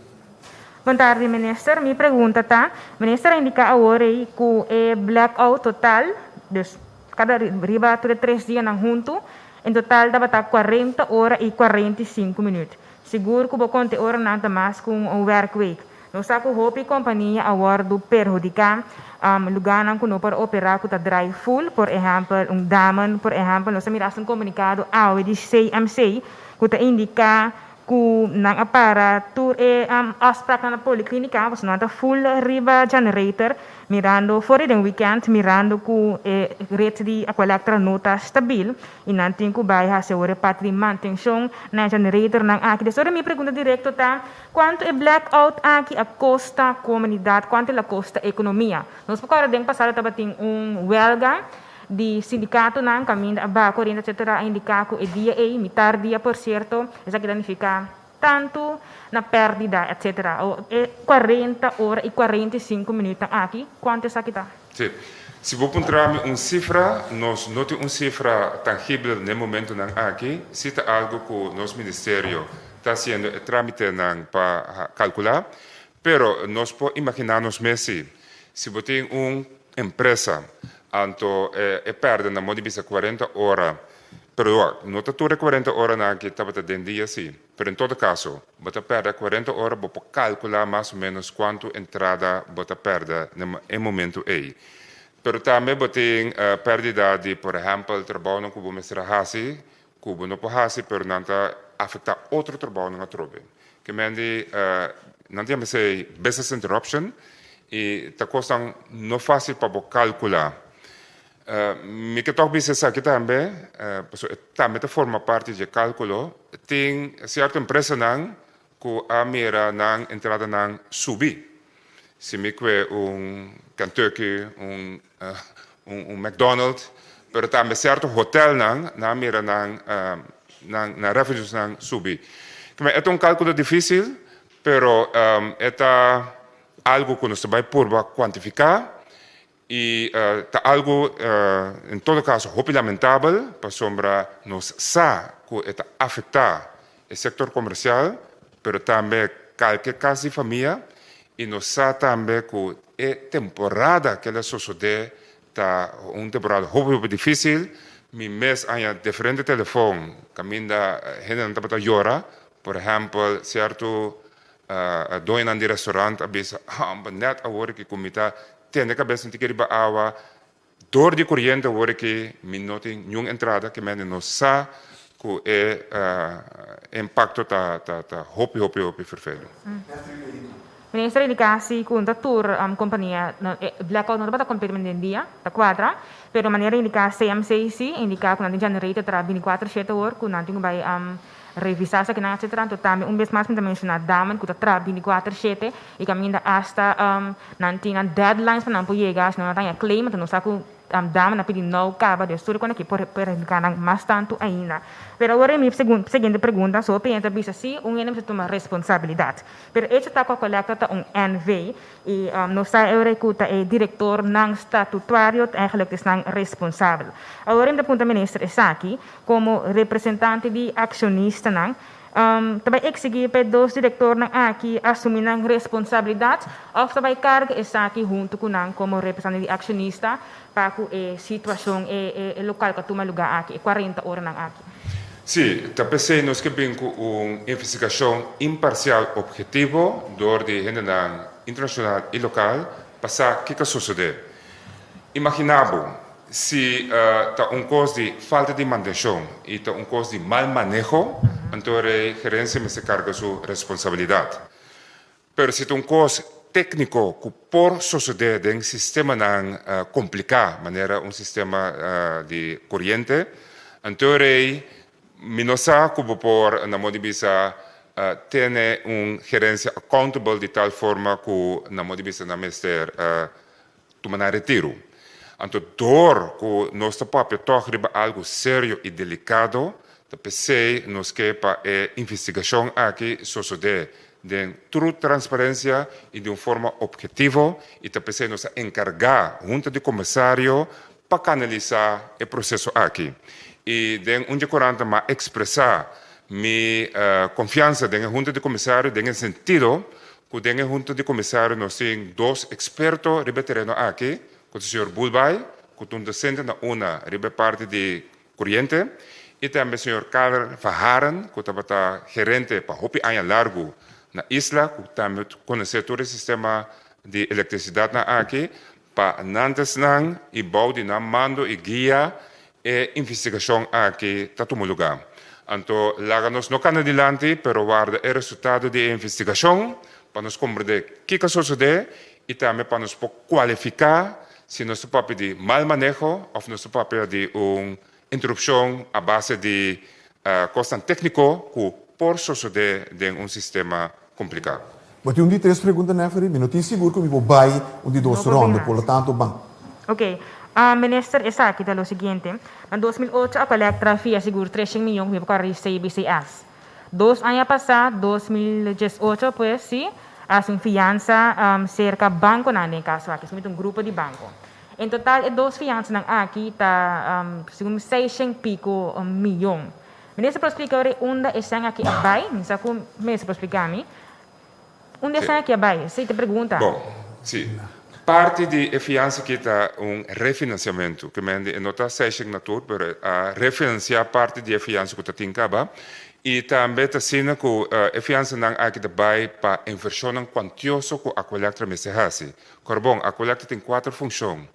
Bon tardi Minister, mi pregunta ta, Minister a indica awor ey cu e blackout total, dus cada riba tur e tres dianan hunto, en total tabata cuarenta ora y 45 minuut. Sigur cu bo conta e oranan ta mas cu un werkweek. Nos sa ku hopi kompania a wòrdu perhudiká, lugánan ku no por operá ku ta drai full, por ehèmpel un Damen, por ehèmpel nos a mira hasta un komunikado awe di CMC ku ta indiká ku nan a para tur e afspraknan na poliklínika pasobra nan ta full riba generator mirando for di den wikènt mirando ku e ret di Aqualectra no ta stabil. I nan tin ku bai hasi awor e parti di mantenshon na e generatornan aki. Des ora mi pregunta direkto ta, Kuantu e blackout aki a kosta komunidat? Kuantu el a kosta ekonomia? Nos por kòrda den pasado tabatin un wèlga di sindikatonan kaminda a baha koriente etcetera a indiká ku e dia ei, mitar dia por sierto, esaki ta nifiká tantu na pèrdida etcetera. E 40 ora i 45 minütnan aki, kuantu esaki ta? Sí. Si bo puntra mi un sifra, nos no tin un sifra tangibel n'e momentunan aki. Sí ta algu ku nos ministerio ta hasiendo e trámitenan pa kalkulá. Pero nos por imaginá nos mes sí, si bo tin un empresa, anto e pèrdè na modo di bisa 40 ora, pero wak, no ta tur e 40 oranan aki tabata den dia sí, pero en todo kaso, bo ta pèrdè 40 ora, bo por kalkulá mas o ménos kuantu entrada bo ta pèrdè na e momentu ei. Pero tambe bo tin pèrdida di, por ehèmpel, trabounan ku bo mester a hasi, ku bo no por hasi pero nan ta afektá otro trabounan atrobe. Ke men di nan ta yama esei business interruption i ta kosnan no fásil pa bo kalkulá. Mi ke tòg bisa esaki tambe, pasobra e tambe ta forma parti dje kálkulo, tin sierto empresanan ku a mira nan entradanan subi. Si mi kue un Kentucky, un un McDonald, pero tambe sierto hotelnan nan a mira nan nan nan revenuesnan subi. E ta un kalkulo difisil, pero e ta algu ku nos ta bai purba kuantifiká i ta algu en todo kaso hopi lamentabel pasobra nos sa ku e ta afektá e sektor komersial, pero tambe kalke kas di famia i nos sa tambe ku E temporada ke la sosodé ta un temporada hopi hopi difísil. Mi mes a haña diferente telefon kaminda hendenan tabata yora. Por ehèmpel, sierto doñonan di restaurant a bisa, Hòmber, nèt awor ki ku mi ta tene kabes un tiki riba awa, dor di koriente awor ki mi no tin niun entrada, ke mende no sa ku e impakto ta ta hopi hopi hopi ferfelu. Minister a indica si cu no ta tur compania, blackout no tabata completamente den dia, ta cuadra, pero manera indica CMC si indica cu nan tin generator tra binticuatro shete or cu nan tin cu bay revisa esakinan etcetera, anto tambe un bes mas mi ta menciona Damen cu ta tra binticuatro shete y caminda hasta nan tin nan deadlines pa nan por yega, si no nan ta haña claim, anto nos sa cu Damen a pidi nou caba de estudio cuando aki por perjudica nan mas tanto ainda. Pero awor mi siguiente pregunta, so hopi hende ta bisa si un hende mester tuma responsabilidad. Pero hecho ta cu Aqualectra ta un NV y nos sa e cu ta e directornan statutuario eigenlijk esnan responsabel. Awor mi ta puntra minister esaki, como representante di accionistanan, ta bay exigi pa e dos directornan aki asumi nan responsabilidad of ta bay carga esaki hunto cu nan como representante di accionista pa cu e situacion e locual cu a tuma lugar aki, e 40 oranan aki? Sí, ta p'esei nos ke bin ku un investigashon imparsial ophetivo dor di hendenan internashonal i lokal pa sa kiko a sosodé. Imaginá bo si ta un kos di falta di mantenshon i ta un kos di mal maneho, anto rei gerensia mester karga su responsabilidat. Pero si ta un kos tékniko ku por sosodé den sistemanan kompliká, manera un sistema di koriente, anto rei mi no sa ku bo por, na modo di bisa, tene un gerensia accountable di tal forma ku na modo di bisa nan mester tuma nan retiru. Anto dor ku nos ta papia tòg riba algu serio i delikado, ta p'esei nos ke pa e investigashon aki sosodé. den tur transparensia i di un forma obhetivo i ta p'esei nos a enkargá Hunta di Komisario pa kanalisá e proseso aki. I den un dje korant m'a ekspresá mi konfiansa den e Hunta di Komisario den e sentido ku den e Hunta di Komisario nos tin dos eksperto riba e tereno aki, ku ta señor Bulbaai, ku ta un dosente na una riba e parti di koriente, i tambe señor Karel Verharen, ku tabata gerente pa hopi aña largu na isla, ku tambe konosé tur e sistema di elektrisidatnan aki, Pa nan ta esnan i bou di nan mando i guia e investigashon aki ta tuma lugá. Anto laga nos no kana dilanti pero warda e resultado di e investigashon pa nos komprendé kiko a sosodé i tambe pa nos por kualifiká si nos ta papia di mal maneho òf nos ta papia di un interupshon a base di kosnan tékniko ku por sosodé den un sistema kompliká. Bo tin un di tres pregunta, Neferi? Mi no tin sigur ku mi por bai un di dos No por ronde, bin por lo hasi. tanto ban. Ok. Minister, esaki ta lo siguiente. Na 2008 Aqualectra fia sigur 300 miyon ku mi por kòrda di CBCS. Dos aña pasá, 2018 pues, si, a hasi un fiansa serka bankonan den e kaso aki, esaki ta un grupo di banko. En total e dos fiansanan aki ta segun mi seishen pico miyon. Minister por splika ora unda e sèn aki a bai? Mi sa ku minister por splika mi. Unda e sèn aki a bai? Esei ta pregunta. Bon, si. Parti di e fiansa aki ta un refinansiamentu. Ke mende e no ta seishen na tur, pero a refinansiá parti di e fiansa ku ta tin kaba. I tambe ta asina ku e fiansanan aki ta bai pa invershonnan kuantioso ku Aqualectra mester hasi. Korbon, Aqualectra tin kuater funshon.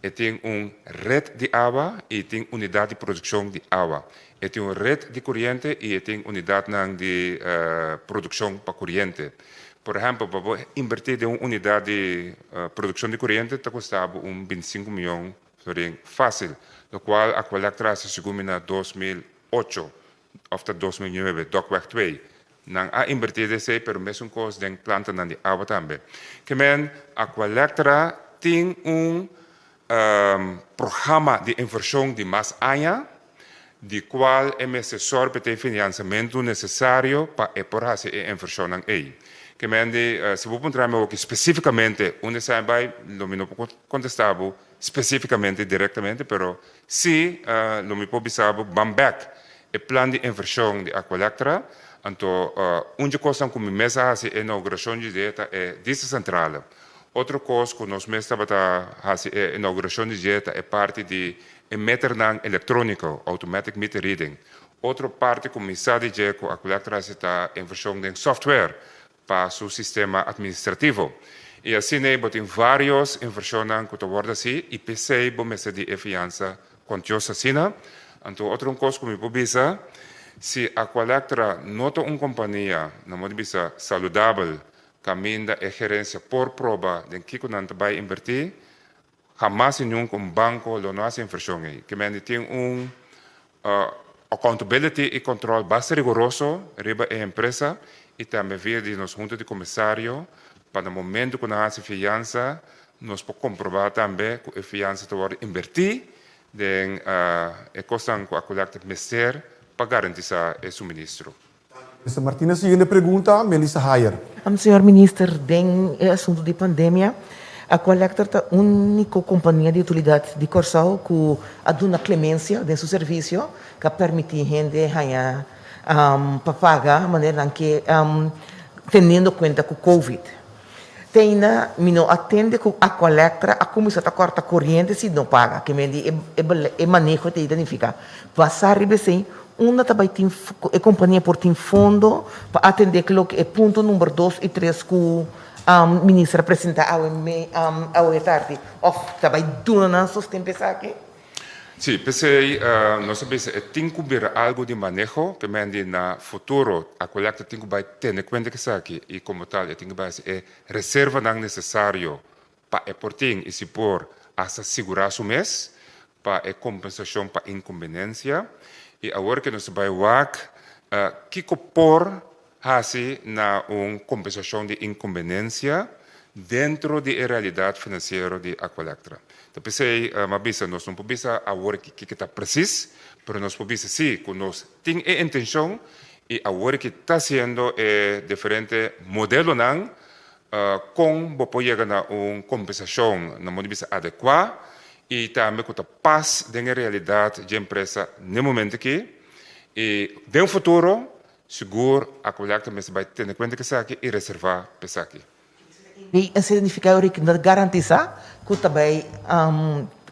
E tin un ret di awa i tin unidat di produkshon di awa. E tin un ret di koriente i e tin unidatnan di produkshon pa koriente. Por ehèmpel, pa bo inbertí den un unidat di produkshon di koriente ta kosta bo un bintisinku mion florin fásil, lokual Aqualectra a hasi segun mi na 2008. Of ta 2009, Dokweg 2. Nan a invertí den esei, pero mesun kos den plantanan di awa tambe. Ke men, Aqualectra tin un programa di invershon di mas aña, di kual e mester sòru pa e tin finansiamentu nesesario pa e por hasi e invershonnan ei. Ke men di, si bo puntra mi awoki spesífikamente unda esei a bai, lo mi no por kontestá bo spesífikamente direktamente, pero Sí, lo mi por bisa bo ban bek e plan di invershon di Aqualectra. Anto un dje kosnan ku mi mes a hasi e inaugurashon di dje ta e dieselcentrale. Otro kos ku nos mes tabata hasi e inaugurashon di dje ta e parti di e meternan elektróniko, automatic meter reading. Otro parti ku mi sa di dje ku Aqualectra hasi ta invershon den software pa su sistema administrativo. I asina bo tin varios invershonnan ku ta wòrdu hasi i p'esei bo mester di e fiansa kuantioso asina. Anto otro un kos ku mi por bisa, si Aqualectra no ta un kompania, nan por bisa, saludabel, kaminda e gerensia por proba den kiko nan ta bai invertí, Hamas y nunca un banco lo no haci inversion ey. Ke mende tin un accountability y control basta rigoroso riba e empresa y tambe via di nos hunta di comisario pa na momento cu nan haci fianza nos por comproba tambe cu e fianza ta wordo inverti den e cosnan cu Aqualectra mester pa garantisa e suministro. Minister Martina siguiente pregunta, Melissa Hayer. Señor Minister, den e asuntu di pandemia, Aqualectra ta úniko kompania di utilidat di Kòrsou ku a duna klemensia den su servisio ku a permití hende haña pa paga manera nan ke teniendo kuenta ku covid. Te ainda mi no a tende ku Aqualectra a kuminsá ta kòrta koriente si no paga. Ke men di e maneho ta identifiká. Basá riba esei, unda ta bai tin e kompania por tin fondo pa atendé ku loke e punto number dos i tres ku minister a presentá awe awe tardi? Òf ta bai duna nan sosten pa esaki? Sí, p'esei nos a bisa e tin ku bira algu di maneho, ke men di na futuro Aqualectra tin ku bai tene kuenta ku esaki i komo tal e tin ku bai hasi e reservanan nesesario pa e por tin i si por hasta sigurá su mes pa e kompensashon pa inkonbenensia. I awor ke nos ta bai wak kiko por hasi na un kompensashon di inkonbenensia dentro di e realidat finansiero di Aqualectra. Ta p'esei m'a bisa nos no por bisa awor kiko ta presis, pero nos por bisa si ku nos tin e intenshon I awor ki ta hasiendo e diferente modelonan kon bo por yega na un kompensashon na modo di bisa adekuá i tambe ku ta pas den e realidat dje empresa n'e momento aki i den futuro sigur Aqualectra mester bai tene kuenta ku esaki i reservá pa esaki. I esei signifiká ora ku no ta garantisá ku ta bai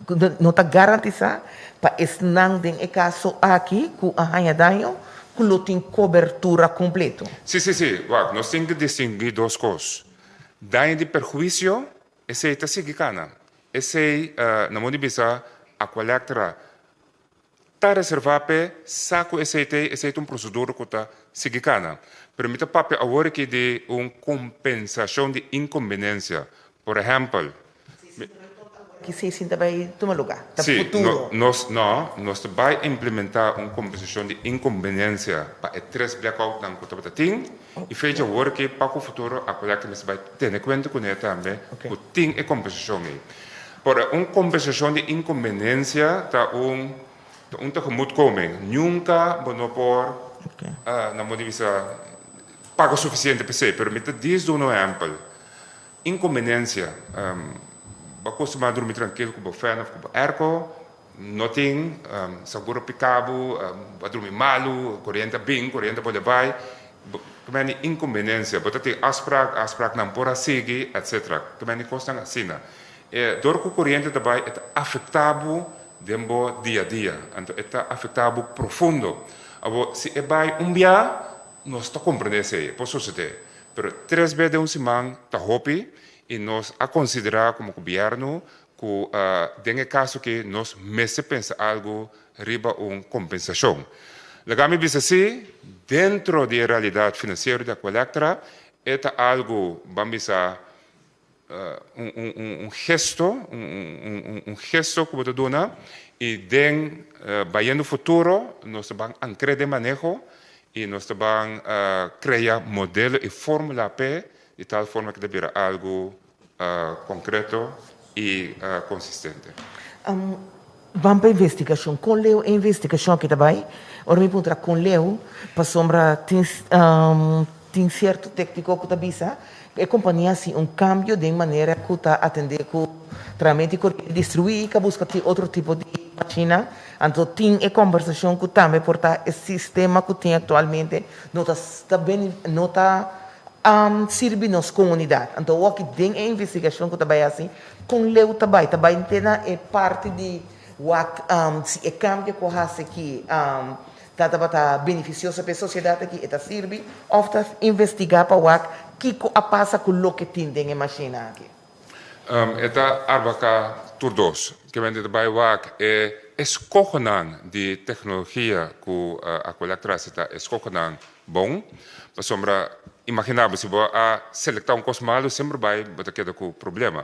ku no ta garantisá pa esnan den e kaso aki ku a haña daño ku lo tin kobertura kompleto. Sí, sí, sí. Wak, nos tin ku distinguí dos kos. Daño di perhuisio, esei ta sigui kana. Esei, na modo di bisa, Aqualectra Ta reservá p'e sa ku esei ta esei ta un prosedura ku ta sigui kana. Pero mi ta papia awor aki di un kompensashon di inkonbenensia. Por ehèmpel, mi. Ki esei sin ta bai tuma lugá? Ta Sí, futuro. nos, no, nos ta bai implementá un kompensashon di inkonbenensia pa e tres blackoutnan ku tabata tin. I fecha awor aki pa ku futuro Aqualectra mester bai tene kuenta kuné tambe ku tin e kompensashon ei. Por un kompensashon di inkonbenensia ta un ta un tegemoetkoming. Nunka bo no por na modo di bisa paga sufisiente p'esei. Pero mi ta dis duna un ehèmpel. Inkonbenensia, bo a kustumá drumi trankil ku bo fèn òf ku bo èrko, no tin seguro pika bo, bo a drumi malu, koriente a bin, koriente a bolbe bai. Bo mende inkonbenensia, bo ta tin afsprak, afspraknan por a sigui, etcetera. Bo mende kosnan asina. E dor ku koriente ta bai e ta afektá bo den bo dia a dia. Anto e ta afektá bo profundo. Awor si e bai un bia nos ta komprendé esei, e por sosodé. Pero tres bes den un siman ta hopi i nos a konsiderá komo gobièrnu ku den e kaso aki nos mester pensa algu riba un kompensashon. Laga mi bisa si, dentro di e realidat finansiero di Aqualectra e ta algu ban bisa un gesto, un gesto ku bo ta duna i den bayendo futuro nos ta ban ankr'é den maneho i nos ta ban krea modelo i fórmula p'e di tal forma ku ta bira algu konkreto i konsistente. Ban pa investigashon. Kon leu e investigashon aki ta bai? Ora mi puntra kon leu, pasobra tin tin sierto tékniko ku ta bisa ku e kompania hasi un kambio den manera ku ta atendé ku tratamentu di koriente destruí i ka buska tin otro tipo di mashina. Anto tin e kombersashon ku tambe por ta e sistema ku tin aktualmente no ta ta no ta sirbi nos komunidat. Anto awor den e investigashon ku ta bai hasi Kon leu ta bai? Ta bai te na e parti di wak si e kambio ku a hasi aki ta tabata benefisioso pa e sosiedat aki, e ta sirbi òf ta investigá pa wak kiko a pasa ku loke tin den e mashina aki? E ta abarká tur dos. Kimente ta bai wak e eskohonan di teknologia ku Aqualectra hasi ta eskohonan bon, pasobra imagina bo si bo a selektá un kos malu semper bai bo ta keda ku problema.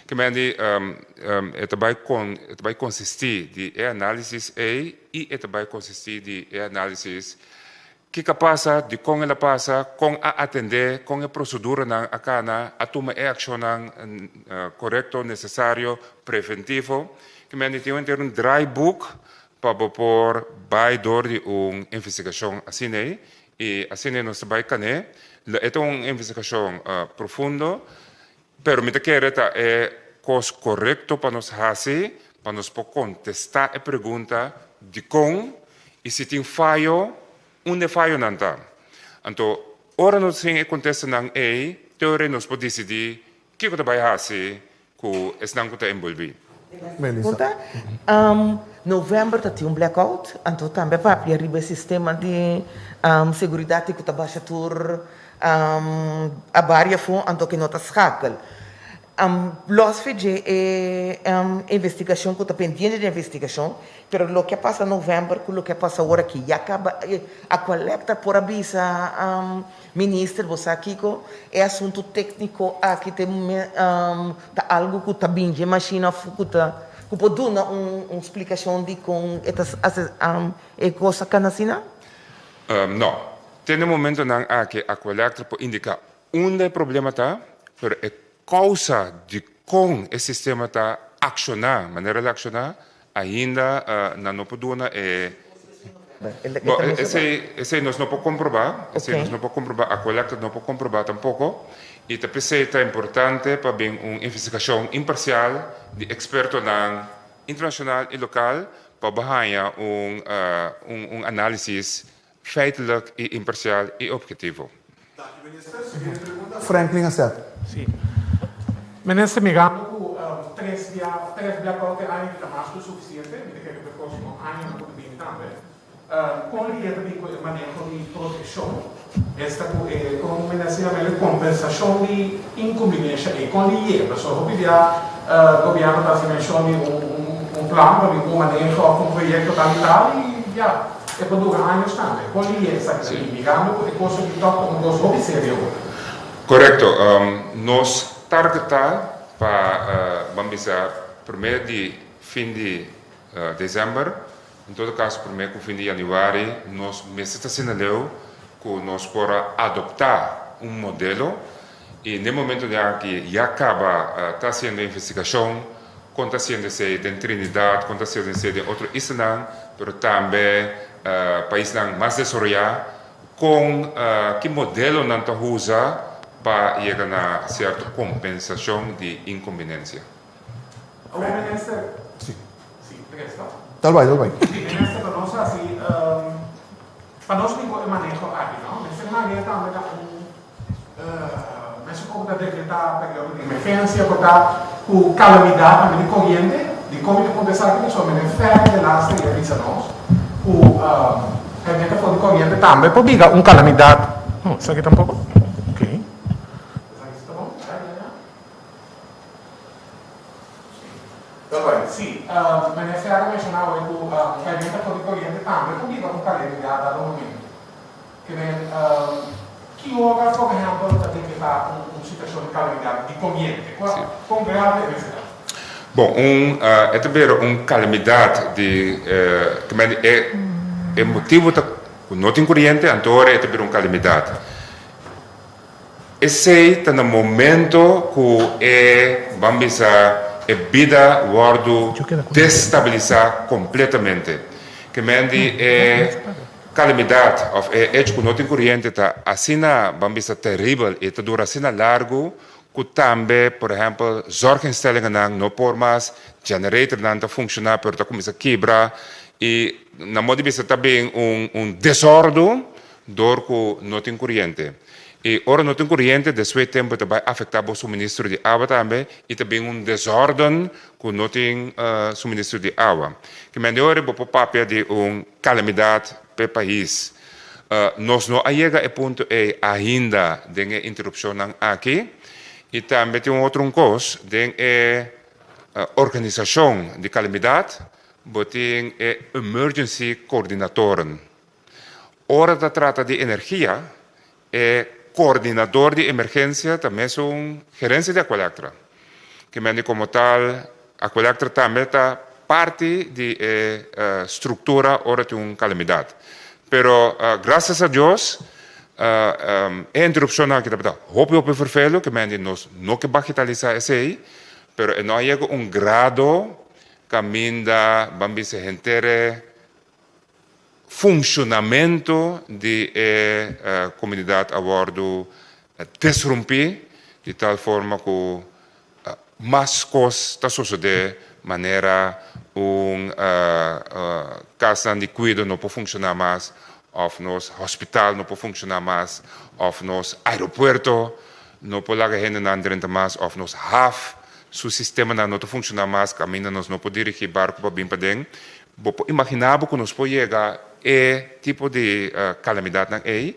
Ke mende e ta bai kon e ta bai konsistí di e análisis ei i e ta bai konsistí di e análisis kiko a pasa, dikon el a pasa, kon a atendé, kon e proseduranan a kana, a tuma e akshonnan korekto, nesesario, preventivo. Ke mende tin henter un draaiboek Pa bo por bai dor di un investigashon asina ei, i asina ei nos ta bai kané. Lo e ta un investigashon profundo, pero mi ta kere ta e kos korekto pa nos hasi pa nos por kontestá e pregunta dikon i si tin fayo, unda e fayonan ta. Anto, ora nos tin e kontestanan ei, te ora ei nos por disidí kiko ta bai hasi Ku esnan ku ta enbolbí. Pregunta, November ta tin un blackout, anto tambe a papia riba e sistema di seguridat ku ta basha tur a baria afó anto ke no ta schakel. Los fe dje e investigashon ku ta pendiente di investigashon, pero loke a pasa november ku loke a pasa awor aki ya kaba Aqualectra por a bisa Minister, bo sa kiko? E asuntu tékniko aki te ta algu ku ta bin dje mashina òf ku ta ku por duna un splikashon di kon e ta hasi e kos a kana asina? No. Te na e momentonan aki Aqualectra por indiká unda e problema ta, pero e kousa di kon e sistema ta akshoná manera el a akshoná ainda nan no por duna e. Bo, esei, esei nos no por komprobá, esei nos no por komprobá, Aqualectra no por komprobá tampoko, i ta p'esei ta importante pa bin un investigashon imparsial di ekspertonan internashonal i lokal pa bo haña un un un análisis feitelijk i imparsial i obhetivo. Danki minister. Siguiente pregunta, Franklin Asset. Sí. Minister, mirando ku tres bia, tres blackout e aña aki ta mas ku sufisiente, mi ta kere ku e próksimo aña nan por ta bini tambe. Kon lidia ta bin ku e maneho di protekshon, esta ku e, kon minister yama el, e kompensashon di inkumbinensha ei, kon liye? Pasobra hopi bia gobièrnu ta hasi menshon di un un plan pa bin ku un maneho òf un proyekto tal i tal i ya. E por dura años tambe. Kon liye esaki ta bin? Mirando ku e kos aki tòg ta un kos hopi serio. Korekto. Nos target ta pa ban bisa promé di fin di desèmber, en todo kaso promé ku fin di yanüari nos mester ta asina leu ku nos por a adoptá un modelo i n'e momento di aki ya kaba ta hasiendo investigashon Kon ta siendo esei den Trinidad, kon ta siendo esei den otro islanan, pero tambe paisnan mas desaroyá, kon ki modelonan ta usa pa yega na sierto kompensashon di inkombinensia? Awor minister, si, tres no? Tal bai, tal bai. Si, minister, pa nos hasi, pa nos bin ku e maneho aki, no? Mester maneha tambe ta un. Mesun komo ta dekretá periodo di emergensia por ta ku kalamidat tambe di koriente. Dikon mi ta puntra esaki? Pasobra mi den fèrè de laste i a bisa nos ku kaliente for di koriente tambe por bira un kalamidat. Oh, esaki tampoko? Ok. Esaki si ta bon? Sí, meneer Ferro a menshoná awe ku kaliente for di koriente tambe por bira un kalamidat dado momento. Ke men, ki ora, por ehèmpel, ta dekretá un situashon di kalamidat di koriente? Kua, kon grave e mester ta? Bon, un, e ta bira un kalamidat di, ke men e, e motibu ta ku no tin koriente, anto ora e ta bira un kalamidat. Esei ta na momento ku e, ban bisa, e bida wòrdu destabilisá kompletamente. Ke men di e kalamidat òf e echo ku no tin koriente ta asina, ban bisa, teribel i ta dura asina largu ku tambe, por ehèmpel, zorginstellingennan no por mas, generatornan ta funshoná pero ta kuminsá kibra i na modo di bisa ta bin un un desòrdu Dor ku no tin kuriente. I ora no tin kuriente despues tempu ta bai afektá bo suministro di awa tambe i ta bin un desorden ku no tin suministro di awa. Ki mende ora bo por papia di un kalamidat p'e pais. Nos no a yega e punto ei ainda den e interupshonnan aki. I tambe tin un otro un kos, den e organisashon di kalamidat bo tin e emergency coördinatoren. Ora ta trata di energia, e coordinador di emergencia ta mesun gerencia di Aqualectra. Ke mende como tal Aqualectra tambe ta parti di e structura ora tin un calamidad. Pero gracias a Dios e interrupcionnan aki tabata hopi hopi vervelu, ke mende nos no ke bagitalisa esey, pero e no a yega un grado caminda ban bisa henter e Funshonamentu di e komunidat a wòrdu desrumpí di tal forma ku mas kos ta sosodé manera un kasnan di kuido no por funshoná mas òf nos hospital no por funshoná mas òf nos aeropuerto no por laga hendenan drenta mas òf nos haf su sistemanan no ta funshoná mas kaminda nos no por dirigí barku pa bin paden. Bo por imaginá bo ku nos por yega e tipo di kalamidatnan ei?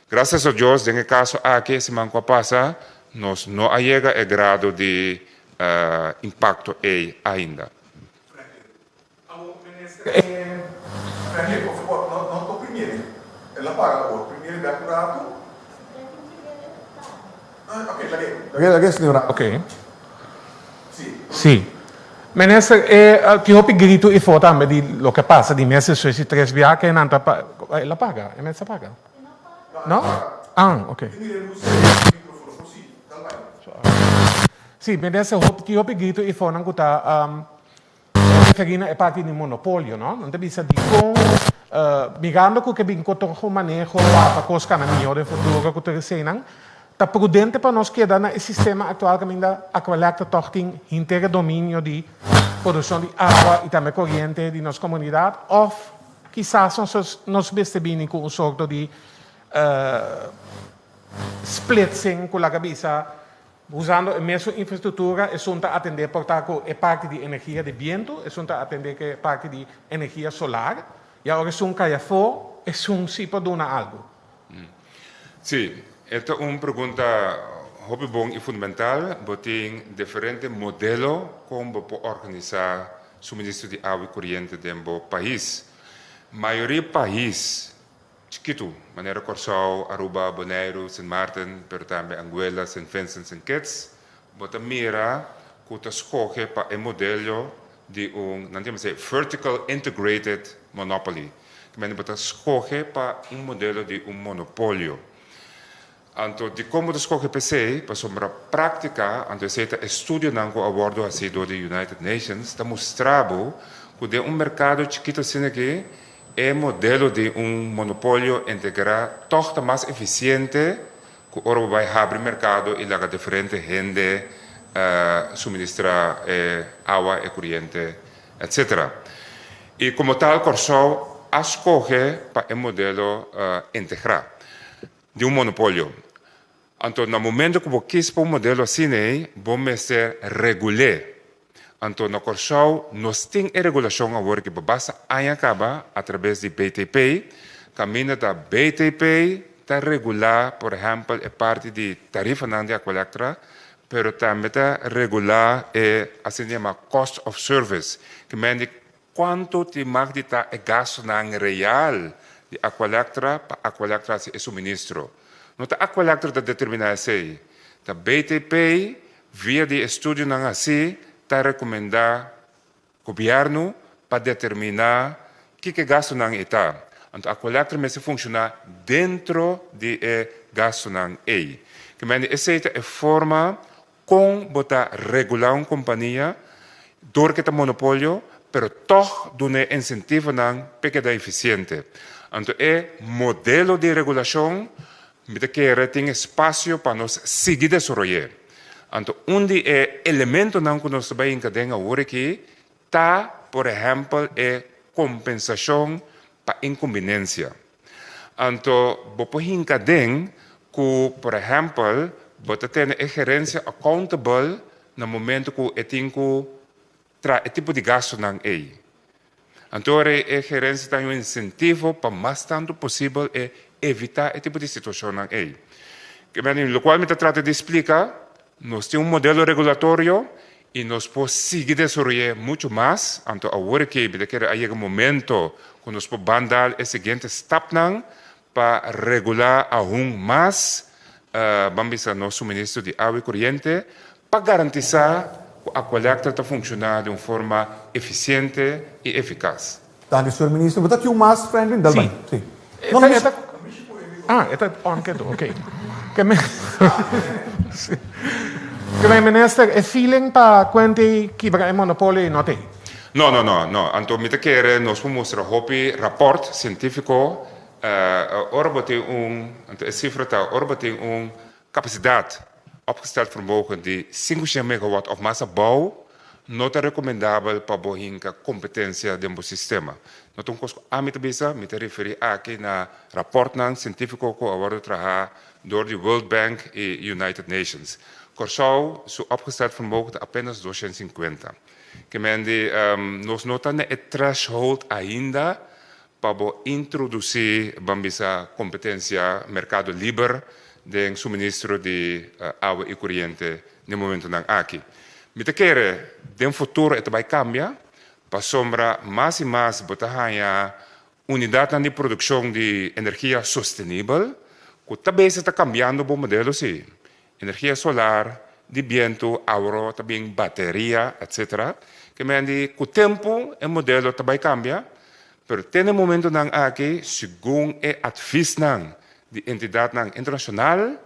Grasias a Dios, den e kaso aki e siman ku a pasa, nos no a yega e grado di impakto ei ainda. Franklin, por fabor, no no to primier. El a paga awor. Primier bek un ratu. Ok, lag'é. Lag'é, lag'é, señora. Ok. Sí. Minister, e tin hopi gritu ifo tambe di loke a pasa di mes despues di tres biaha ke nan ta pa, el a paga, e mester a paga? No? Ah, ok. Sí, minister, tin hopi gritu ifo nan ku ta referí na e parti di monopolio, no? Nan ta bisa dikon. Mirando ku ke bin ku tur un maneho pa kos kana mihó den futuro ku tur eseinan, ta prudente pa nos keda na e sistema aktual kaminda Aqualectra tòg tin henter e dominio di produkshon di awa i tambe koriente di nos komunidat òf kisas nos nos mester bini ku un sorto di splitsing ku laga bisa Usando e mesun infrastruktura, esun ta atendé por ta ku e parti di energia di bientu, esun ta atendé ku e parti di energia solar. I awor esun kai afó, esun si por duna algu. Sí, e ta un pregunta hopi bon i fundamental. Bo tin diferente modelo kon bo por organisá suministro di awa i koriente den bo pais. Mayoria pais Chikitu, manera Kòrsou, Aruba, Boneiru, Sint Maarten, pero tambe Anguilla, Sint Vincent, Sint Kitts, bo ta mira ku ta skohe pa e modelo di un, nan ta yama esei vertical integrated monopoly. Ki mende bo ta skohe pa un modelo di un monopolio. Anto dikon bo ta skohe pa esei? Pasobra práktika, anto esei ta estudionan ku a wòrdu hasí dor di United Nations, ta mustra bo ku den un merkado chikitu asina aki e modelo di un monopolio integrá tòg ta mas efisiente ku ora bo bai habri merkado i laga diferente hende suministrá e awa, e kuriente, etcetera. I komo tal Kòrsou a skohe pa e modelo integrá. Di un monopolio. Anto na momento ku bo kis pa un modelo asina ei, bo mester regul'é. Anto na Kòrsou nos tin e regulashon awor ki pa basta aña kaba atrabes di BTP, kaminda ta BTP ta regulá por ehèmpel e parti di tarifanan di Aqualectra, pero tambe ta regulá e asina yama cost of service, ki men di Kuantu tin mag di ta e gastunan real di Aqualectra pa Aqualectra hasi e suministro? No ta Aqualectra ta determiná esei. Ta BTP, via di estudionan hasí, ta rekomendá gobièrnu pa determiná kiko e gastunan ei ta. Anto Aqualectra mester funshoná dentro di e gastunan ei. Kemende esei ta e forma Kon bo ta regulá un kompania dor ke ta monopolio pero tòg dun'é insentivonan p'e keda efisiente? Anto e modelo di regulashon mi ta kere tin espasio pa nos sigui desaroy'é. Anto un di e elementonan ku nos ta bai hinka den awor aki ta por ehèmpel e kompensashon pa inkumbinensia. Anto bo por hinka den ku, por ehèmpel, bo ta tene e gerensia accountable na momento ku e tin ku traha e tipo di gastunan ei. Anto ora e gerensia ta haña un insentivo pa mas tantu posibel e evitá e tipo di situashonnan ei. Lokual mi ta trata di splika, nos tin un modelo regulatorio I nos por sigui desaroy'é muchu mas, anto awor aki mi ta kere a yega momento ku nos por ban dal e siguiente stapnan pa regulá aun mas, ban bisa nos suministro di awa i koriente, pa garantisá ku Aqualectra ta funshoná di un forma efisiente i efikas. Danki, señor minister. Bo ta tin un mas, Franklin? Dal bai. Sí. Sí. No, no, E ta, ah, e ta on ketu, oké. Ke men, sí. Ke men minister, e feeling pa kuenti kibra e monopolio ei no t'ei. No, no, no, no. Anto mi ta kere nos por mustra hopi raport sientífiko, ora bo tin un, anto e sifra ta ora bo tin un Kapasidat, opgesteld vermogen, di 500 megawatt òf mas abou no ta rekomendabel pa bo hinka kompetensia den bo sistema. No ta un kos ku ami ta bisa, mi ta referí aki na rapòrtnan sientífiko ku a wòrdu trahá dor di World Bank i United Nations. Kòrsou su opgesteld vermogen ta apenas 250. Ke men di nos no ta na e threshold ainda Pa bo introdusí, ban bisa, kompetensia merkado liber den suministro di awa i kuriente den momentunan aki. Mi ta kere den futuro e ta bai kambia, pasobra mas i mas bo ta haña unidatnan di produkshon di energia sostenibel ku ta bes ta kambiando bo modelo si. Energia solar, di bientu, awor ta bin bateria, etc. Ke men di ku tempu e modelo ta bai kambia, pero te na e momentunan aki segun e advisnan di entidatnan internashonal,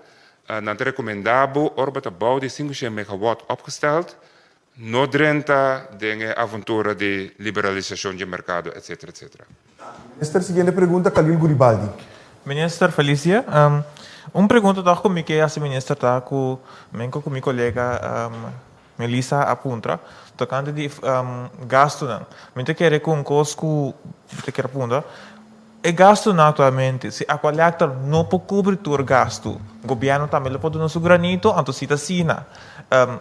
nan ta rekomendá bo ora bo ta bou di 500 megawatt opgesteld, no drenta den e aventura di liberalisashon dje merkado etcetera etcetera. Minister, siguiente pregunta, Khalil Guribaldi. Minister, felis dia. Un pregunta tòg ku mi ke hasi minister ta ku menko ku mi kolega Melissa a puntra tokante di gastunan. Mi ta kere ku un kos ku mi ta kere puntra, e gastunan aktualmente si Aqualectra no por kubri tur gastu, gobièrnu tambe lo por duna su granito? Anto si ta asina,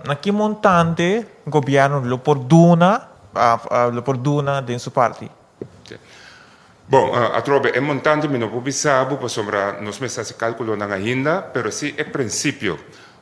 na ki montante gobièrnu lo por duna lo por duna den su parti? Bon, atrobe e montante mi no por bisa bo pasobra nos mester hasi kalkulonan ainda, pero si e prinsipio.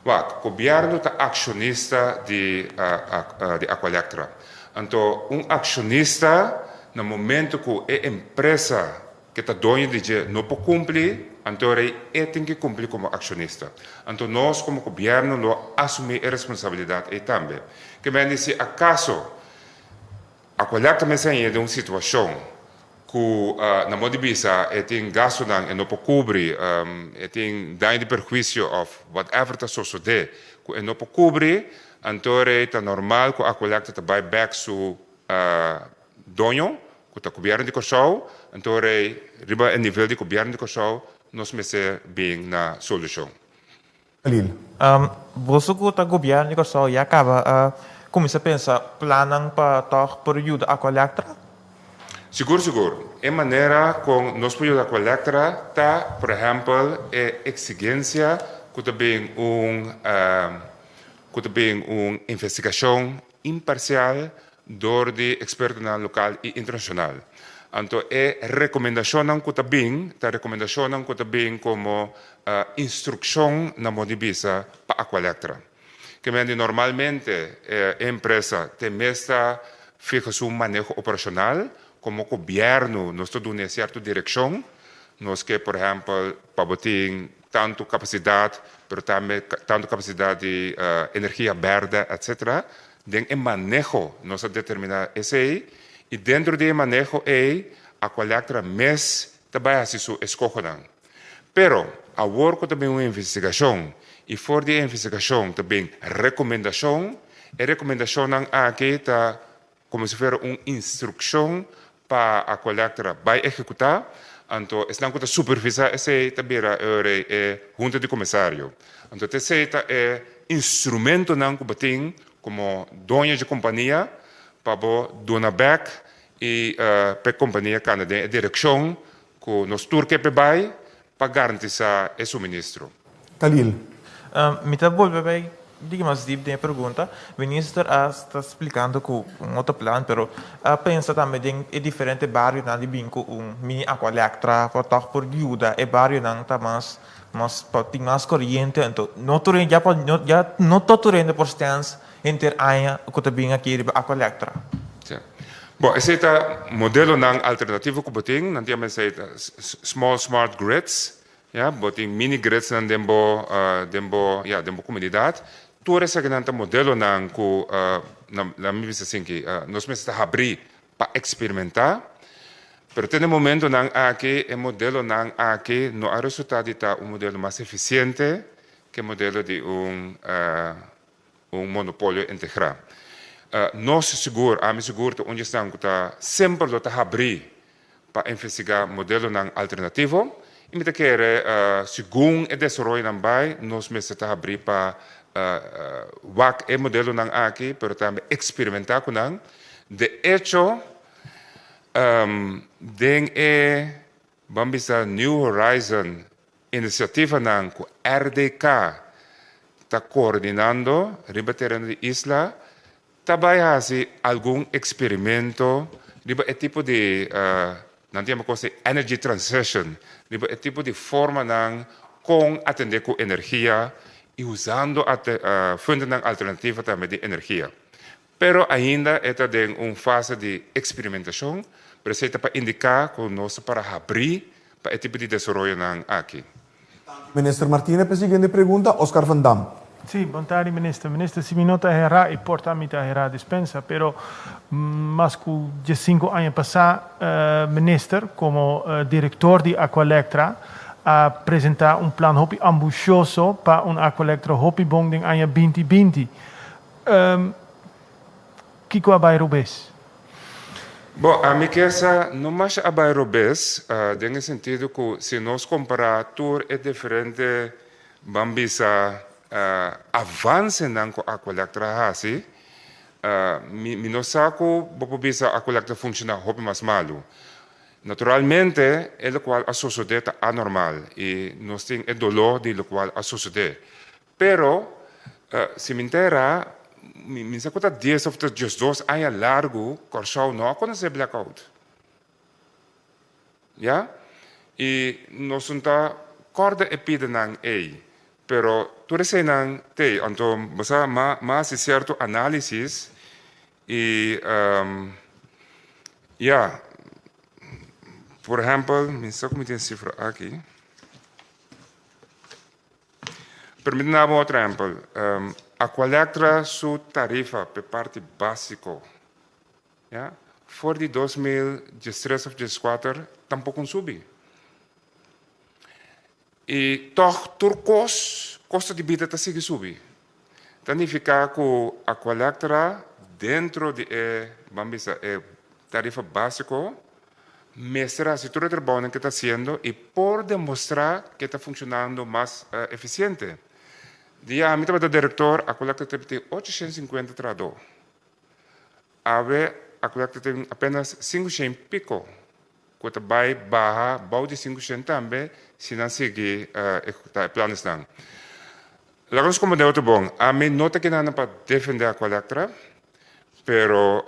Wak, gobièrnu ta akshonista di di Aqualectra. Anto un akshonista na momento ku e empresa ke ta doño di dje no por kumpli, anto rei e tin ke kumpli komo akshonista. Anto nos komo gobièrnu lo asumí e responsabilidat ei tambe. Ke men di si akaso Aqualectra mester hañ'é den un situashon ku na modo di bisa e tin gastunan e no por kubri, e tin daño di perhuisio òf whatever ta sosodé ku e no por kubri, anto rei ta normal ku Aqualectra ta bai bèk su doño ku ta Gobièrnu di Kòrsou, anto rei riba e nivel di Gobièrnu di Kòrsou nos mester bin na solushon. Khalil. Boso ku ta gobièrnu di Kòrsou ya kaba a kuminsá pensa plannan pa tòg por yuda Aqualectra? Sigur sigur. E manera kon nos por yuda Aqualectra ta por ehèmpel e eksigensia ku ta bin un ku ta bin un investigashon imparsial dor di ekspertonan lokal i internashonal. Anto e rekomendashonnan ku ta bin ta rekomendashonnan ku ta bin komo instrukshon na modo di bisa pa Aqualectra. Ke men di normalmente e empresa te mes ta fiha su maneho operashonal, komo gobièrnu nos ta duna e sierto direkshon, nos ke por ehèmpel pa bo tin tantu kapasidat pero tambe tantu kapasidat di energia bèrdè etcetera. Den e maneho nos a determiná esei i dentro di e maneho ei Aqualectra mes ta bai hasi su eskohonan. Pero awor ku ta bin un investigashon i for di e investigashon ta bin rekomendashon, e rekomendashonnan aki ta komo si fuera un instrukshon pa Aqualectra bai ehekutá, anto esnan ku ta supervisá esei ta bira e ora ei e hunta di komisario. Anto ta esei ta e instrumentonan ku bo tin komo doño dje kompania pa bo duna bèk i pa e kompania kanda den e direkshon ku nos tur ke p'e bai pa garantisá e suministro. Khalil. Mi ta bolbe bai diki mas dip den e pregunta. Minister a sta splikando ku un otro plan, pero a pensa tambe den e diferente barionan di bin ku un mini Aqualectra pa tòg por yuda e barionan ta mas mas pa tin mas koriente. Anto no tur hende ya pa ya no ta tur hende por stèns henter aña ku ta bin aki riba Aqualectra. Sí. Bon, esei ta modelonan alternativo ku bo tin. Nan tin a mester esei ta small smart grids. Ya, bo tin mini gridsnan den bo den bo ya den bo komunidat. Tur esakinan ta modelonan ku na na mi bisa asinki nos mester ta habrí pa eksperimentá. Pero te na e momentonan aki e modelonan aki no a resultá di ta un modelo mas efisiente ke modelo di un un monopolio integrá. Nos sigur, ami sigur ta un di esnan ku ta semper lo ta habrí pa investigá modelonan alternativo i mi ta kere segun e desaroyonan bai nos mester ta habrí pa wak e modelonan aki pero tambe eksperimentá ku nan. De echo den e ban bisa New Horizon Inisiativanan ku RDK ta koordinando riba tereno di isla ta bai hasi algun eksperimento riba e tipo di, nan ta yama kos di energy transition, riba e tipo di formanan kon atendé ku energia i usando fuentenan alternativo tambe di energia. Pero ainda e ta den un fase di eksperimentashon, pero esei ta pa indiká ku nos ta para habrí pa e tipo di desaroyonan aki. Minister Martina p'e siguiente pregunta, Oscar van Dam. Sí, bon tardi minister. Minister, si mi no ta herá i por ta mi ta herá dispensa, pero mas ku diesinku aña pasá minister komo direktor di Aqualectra a presentá un plan hopi ambushioso pa un Aqualectra hopi bon den aña binti binti. Kiko a bai robes? Bon, ami ke sa no masha a bai robes, den e sentido ku si nos kompará tur e diferente, ban bisa, avansenan ku Aqualectra a hasi, mi mi no sa ku bo por bisa Aqualectra ta funshoná hopi mas malu. Naturalmente e lokual a sosodé ta anormal i nos tin e doló di lokual a sosodé. Pero, si mi ntera, mi mi sa ku ta dies òf ta diesdos aña largu Kòrsou no a konosé blackout. Ya? I nos no ta kòrda e pidanan ei, pero tur eseinan t'ei. Anto bo sa, m'a m'a hasi sierto análisis i ya, por ehèmpel, mi sa ku mi tin e sifra aki. Permiti nan un otro ehempel. Aqualectra su tarifa p'e parti básiko, ya, for di 2013 òf dieskuater tampoko un subi. I tòg tur kos, kosto di bida ta sigui subi. Ta nifiká ku Aqualectra dentro di e, ban bisa, e tarifa básiko Mester hasi tur e trabounan ke ta hasiendo i por demostrá ke ta funshonando mas efisiente. Dia ami tabata direktor, Aqualectra tabatin 850 trahadó. Awe Aqualectra tin apenas 500 piko, ku ta bai baha bou di 500 tambe si nan sigui ehekutá e planesnan. Laga nos komprendé otro bon, ami no ta kina pa defendé Aqualectra, pero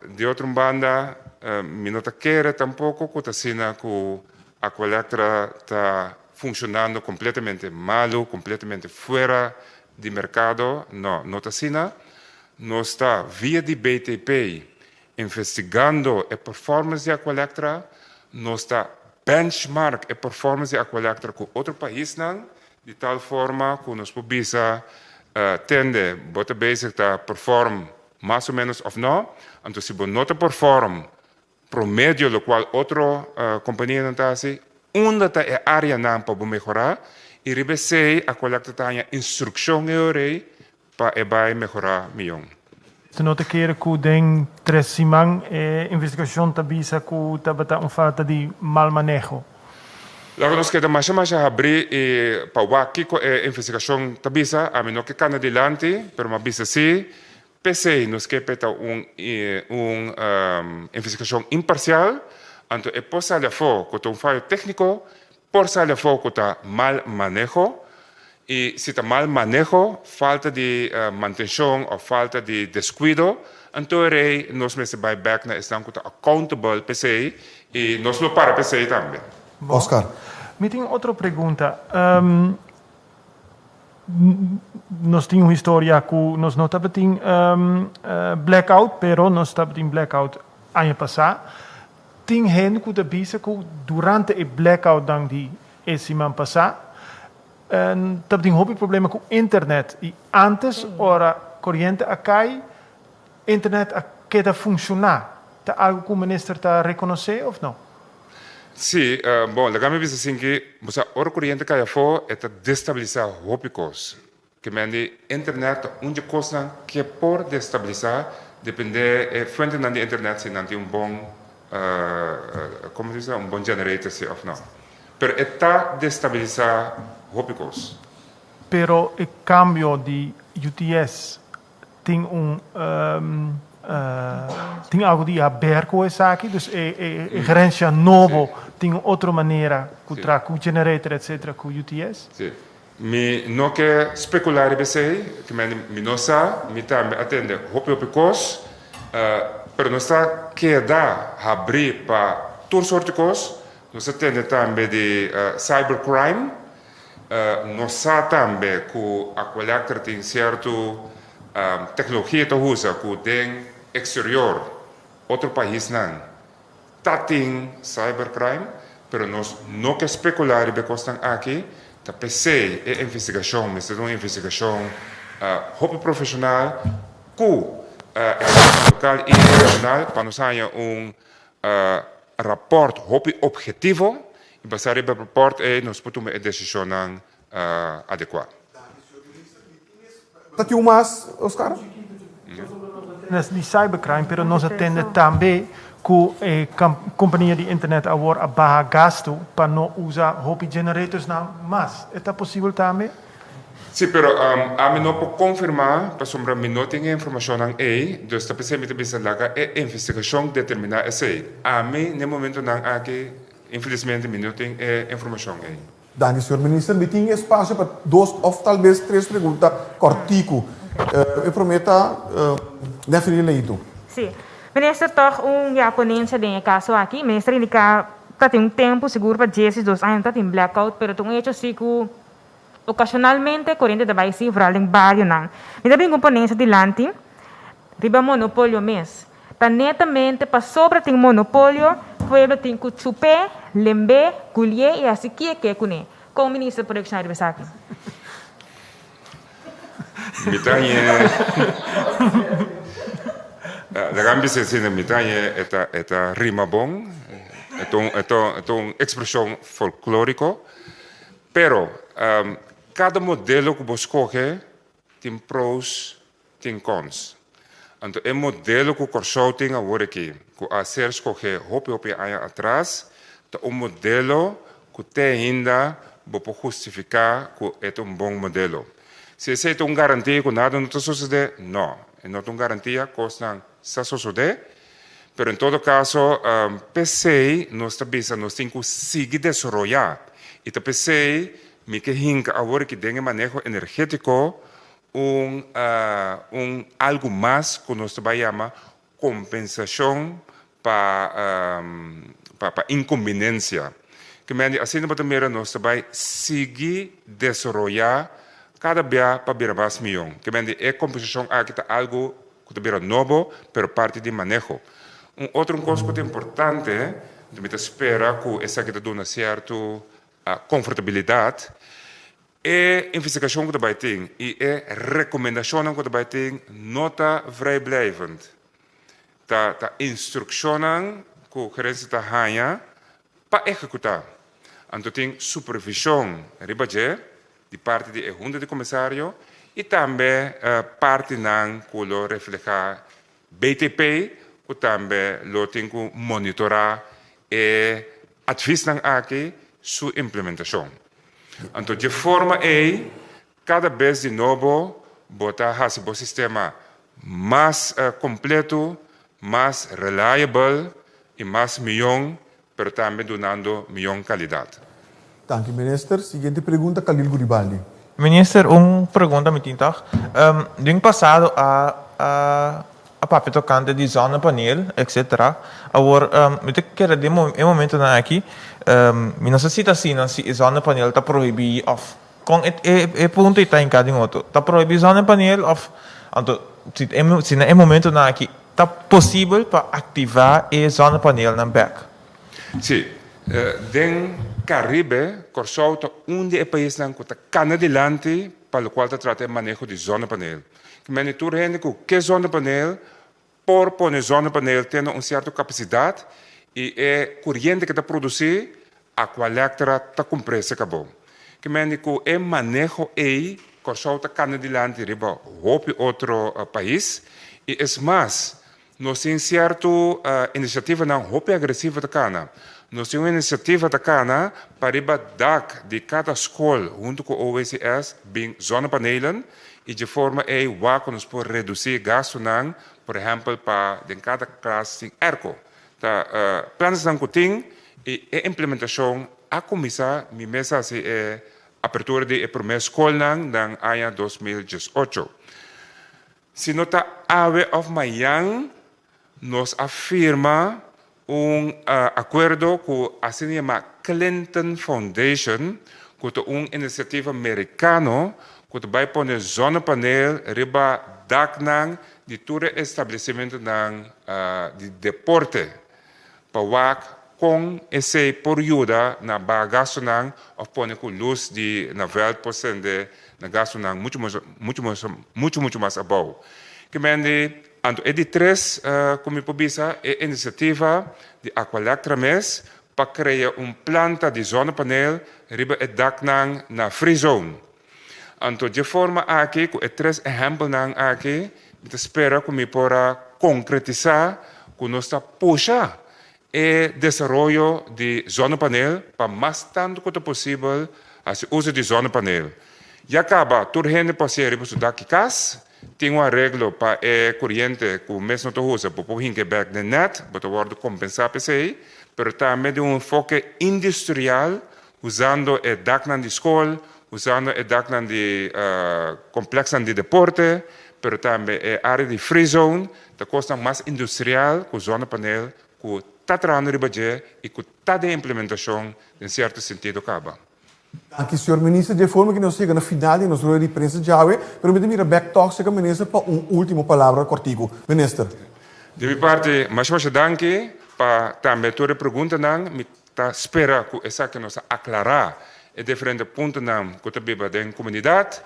di otro un banda mi no ta kere tampoko ku ta asina ku Aqualectra ta funshonando kompletamente malu, kompletamente fuera di merkado, no, no ta asina. Nos ta via di BTP investigando e performance di Aqualectra, nos ta benchmark e performance di Aqualectra ku otro paisnan, Di tal forma ku nos por bisa, Tende, bo ta bezig ta perform mas o ménos òf nò? Anto si bo no ta perform promedio lokual otro kompanianan ta hasi, unda ta e áreanan pa bo mehorá? I riba esei Aqualectra ta haña instrukshon e ora ei pa e bai mehorá mion. Si no ta kere ku den tres siman e investigashon ta bisa ku tabata un falta di mal maneho. Laga nos keda masha masha habrí i pa wak kiko e investigashon ta bisa. Ami no ke kana dilanti, pero mi a bisa si. P'esei nos ke p'e ta un un investigashon imparsial, anto e por sali afó ku ta un fayo tékniko, por sali afó ku ta mal maneho. I si ta mal maneho, falta di mantenshon òf falta di deskuido, anto e rei nos mester bai bèk na esnan ku ta accountable p'esei i nos lo para p'esei tambe. Oscar. Mi tin otro pregunta. Nos tin un historia ku nos no tabatin blackout, pero nos tabatin blackout aña pasá. Tin hende ku ta bisa ku durante e blackoutnan di e siman pasá, Tabatin hopi problema ku internet i antes ora koriente a kai internet a keda funshoná. Ta algu ku minister ta rekonosé òf no? Sí, bon, laga mi bisa sin ki bo sa ora koriente kai afó e ta destabilisá hopi kos. Ke men di internet ta un dje kosnan ke por destabilisá dependé e fuentenan di internet si nan tin un bon komo se bisa un bon generator si òf no. Pero e ta destabilisá hopi kos. Pero e kambio di UTS tin un tin algu di haber ku esaki? Dus e gerensia nobo tin un otro manera ku traha ku generator etcetera ku UTS? Sí. Mi no ke spekulá riba esei, ke mende mi no sa, mi tambe a tende hopi hopi kos, pero nos ta keda habrí pa tur sorti kos, nos a tende tambe di cyber crime, nos sa tambe ku Aqualectra tin sierto teknologia ta usa ku den eksterior otro paisnan Ta tin cybercrime, pero nos no ke speculá riba e kosnan aki. Ta p'esei e investigashon mester ta un investigashon hopi profeshonal ku ekspertonan lokal i internashonal pa nos haña un rapòrt hopi ophetivo i basá riba e rapòrt ei nos por tuma e desishonnan adekuá. Ta tin un mas, Oscar? tende di cybercrime, pero nos a tende tambe ku e kompania di internet awor a baha gastu pa no usa hopi generatorsnan mas. E ta posibel tambe? Sí, pero ami no por konfirmá pasobra mi no tin e informashonnan ei, dus ta p'esei mi ta bisa laga e investigashon determiná esei. Ami n'e momentonan aki infelismente mi no tin e informashon ei. Danki señor Minister. Mi tin espacio pa dos of tal bes tres pregunta cortico. E prome ta Nefri Leito. Sí. Minister tog un ya ponencia den e caso aki. Minister indica ta tin un tempo sigur pa 12 aña no ta tin blackout pero ta un hecho si cu ocasionalmente coriente ta bay si vooral den barionan. Mi ta bin cu un ponencia dilanti riba monopolio mes. Ta netamente pasobra tin monopolio, pueblo tin ku chup'é, lemb'é, gulié i hasi kie ke kuné. Kon minister por reakshoná riba esaki? Mi ta hañ'é, laga mi bisa asina, mi ta hañ'é e ta e ta rima bon, e ta un e ta e ta un ekspreshon folklóriko, pero kada modelo ku bo skohe tin pros tin cons. Anto e modelo cu Corsou tin awor aki, cu a ser scoge hopi hopi aña atras, ta un modelo cu te ainda bo por hustifica cu e ta un bon modelo. Si esey ta un garantia cu nada no ta sosode, no, e no ta un garantia, cosnan sa sosode, pero en todo caso p'esey nos ta bisa nos tin cu sigui desaroya y ta p'esey mi ke hinca awor aki den e maneho energetico Un un algu mas ku nos ta bai yama kompensashon pa pa pa inkombinensia. Ke mende asina bo ta mira nos ta bai sigui desaroyá kada bia pa bira mas mion. Ke mende e kompensashon aki ta algu ku ta bira nobo pero parti di maneho. Un otro un kos ku ta importante, mi ta spera ku esaki ta duna sierto konfortabilidat, E investigashon ku ta bai tin i e rekomendashonnan ku ta bai tin no ta vrijblijvend. Ta ta instrukshonnan ku gerensia ta haña pa ehekutá. Anto tin supervishon riba dje di parti di e hunta di komisario i tambe partinan ku lo reflehá BTP ku tambe lo tin ku monitorá e advisnan aki su implementashon. Anto dje forma ei, kada bes di nobo bo ta hasi bo sistema mas kompletu, mas reliable i mas mion, pero tambe dunando mion kalidat. Danki Minister. Siguiente pregunta Khalil Guribaldi. Minister, un pregunta mi tin tog. Den pasado a a a papia tocante di zonnepaneel etc. Awor mi ta kere den e momentonan aki mi no sa si ta asina si e zonnepaneel ta prohibi of con e e punto ei ta hinca den otro. Ta prohibi zonnepaneel of anto si si na e momentonan aki ta posibel pa activa e zonnepaneelnan bek? Sí. Den Caribe, Kòrsou ta un di e paisnan ku ta kana dilanti pa lokual ta trata e maneho di zonnepaneel. Mende tur hende ku ke zonnepaneel por pone zonnepaneel te na un sierto kapasidat i e kuriente ku ta produsí, Aqualectra ta kumpr'é se kabou. Ke mende ku e maneho ei Kòrsou ta kana dilanti riba hopi otro pais i es mas, Nos tin sierto inisiativanan hopi agresivo ta kana. Nos tin un inisiativa ta kana pa riba dak di kada skol huntu ku OWCS bin zonnepanelen i dje forma ei wak ku nos por redusí gastunan, por ehèmpel pa den kada klas tin airco. Ta planesnan ku tin i e implementashon a kuminsá, mi mes a hasi e apertura di e promé skolnan den aña 2018. Si no ta awe of mañan nos a firma un akuerdo ku asina yama Clinton Foundation ku ta un inisiativa merikano ku ta bai pone zonnepaneel riba daknan di tur e establesimentonan di deporte pa wak kon esei por yuda na baha gastunan òf pone ku lus di na vèlt por sende na gastunan muchu muchu muchu muchu mas abou. Ke mende anto e di tres ku mi por bisa e inisiativa di Aqualectra mes pa krea un planta di zonnepaneel riba e daknan na Free Zone. Anto dje forma aki ku e tres ehèmpelnan aki. Mi ta spera ku mi por a konkretisá ku nos ta pusha e desaroyo di zonnepanel pa mas tantu ku ta posibel hasi uso di zonnepanel. Ya kaba tur hende por hasié riba su dak di kas. Tin un areglo pa e koriente ku mes no ta usa, bo por hinka e bèk den nèt, bo ta wòrdu kompensá pa esei, pero tambe den un enfoke industrial usando e daknan di skol, usando e daknan di komplèksnan di deporte, pero tambe e área di free zone, ta kosnan mas industrial ku zonnepanel ku ta trahando riba dje i ku ta den implementashon den sierto sentido kaba. Danki señor Minister. Dje forma ki nos yega na final di nos rueda di prensa djawe, pero mi ta mira bek tòg serka Minister pa un ultimo palabra kòrtiku. Minister. Di mi parti, masha masha danki pa tambe tur e preguntanan. Mi ta spera ku esaki nos a aklará e diferente puntonan ku ta biba den komunidat.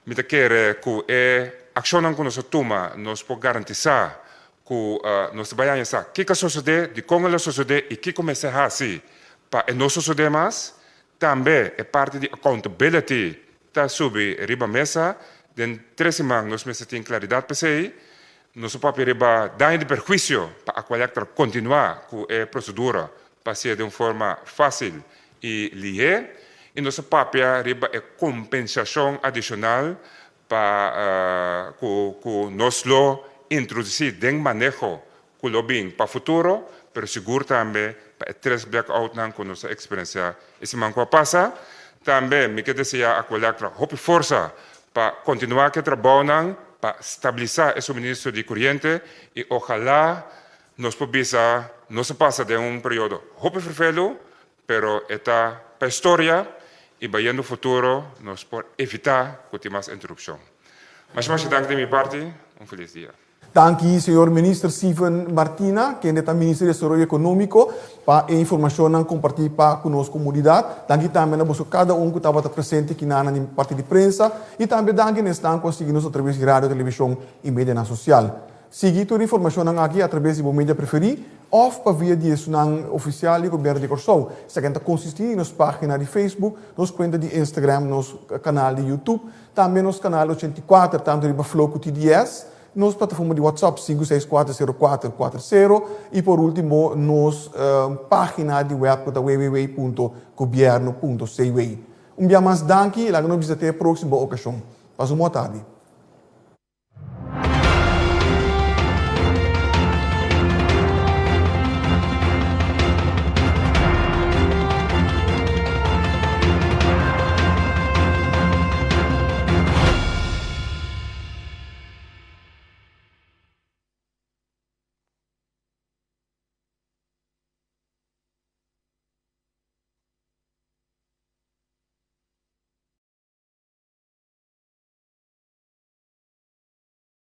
Mi ta kere ku e akshonnan ku nos a tuma nos por garantisá ku nos ta bai haña sa kiko a sosodé, dikon el a sosodé i kiko mester hasi pa e no sosodé mas. Tambe e parti di accountability ta subi riba mesa. Den tres siman nos mester tin claridad p'esey. Nos a papia riba daño di perhuicio pa Aqualectra continua cu e procedura pa hacié den un forma facil y lihé. Y nos a papia riba e compensacion adicional pa cu cu nos lo introduci den maneho cu lo bin pa futuro, pero sigur tambe pa e tres blackoutnan cu nos a experiencia e siman cu a pasa. Tambe mi ke desea Aqualectra hopi forsa pa continua cu e trabounan pa stabilisa e suministro di coriente y ojalá nos por bisa nos a pasa den un periodo hopi fervelu, pero e ta pa historia y bayendo futuro nos por evita cu tin mas interrupcion. Masha masha danki di mi parti, un feliz dia. Danki señor Minister Steven Martina, kende ta Minister di Desaroyo Ekonómiko, pa e informashonnan kompartí pa ku nos komunidat. Danki tambe na boso kada un ku tabata presente kinan di parti di prensa i tambe danki na esnan ku a sigui nos atraves di radio, televishon i medianan sosial. Sigui tur informashonnan aki atraves di bo media preferí òf pa via di esunnan ofisial di Gobièrnu di Kòrsou. Esaki ta konsistí di nos página di Facebook, nos kuenta di Instagram, nos kanal di YouTube, tambe nos kanal 84 tantu riba Flow ku TDS, nos plataforma di WhatsApp 5640440 i por último nos página di web ku ta www.gobierno.cw. Un bia mas danki i laga nos bisa te e próksimo okashon. Pasa un bon tardi.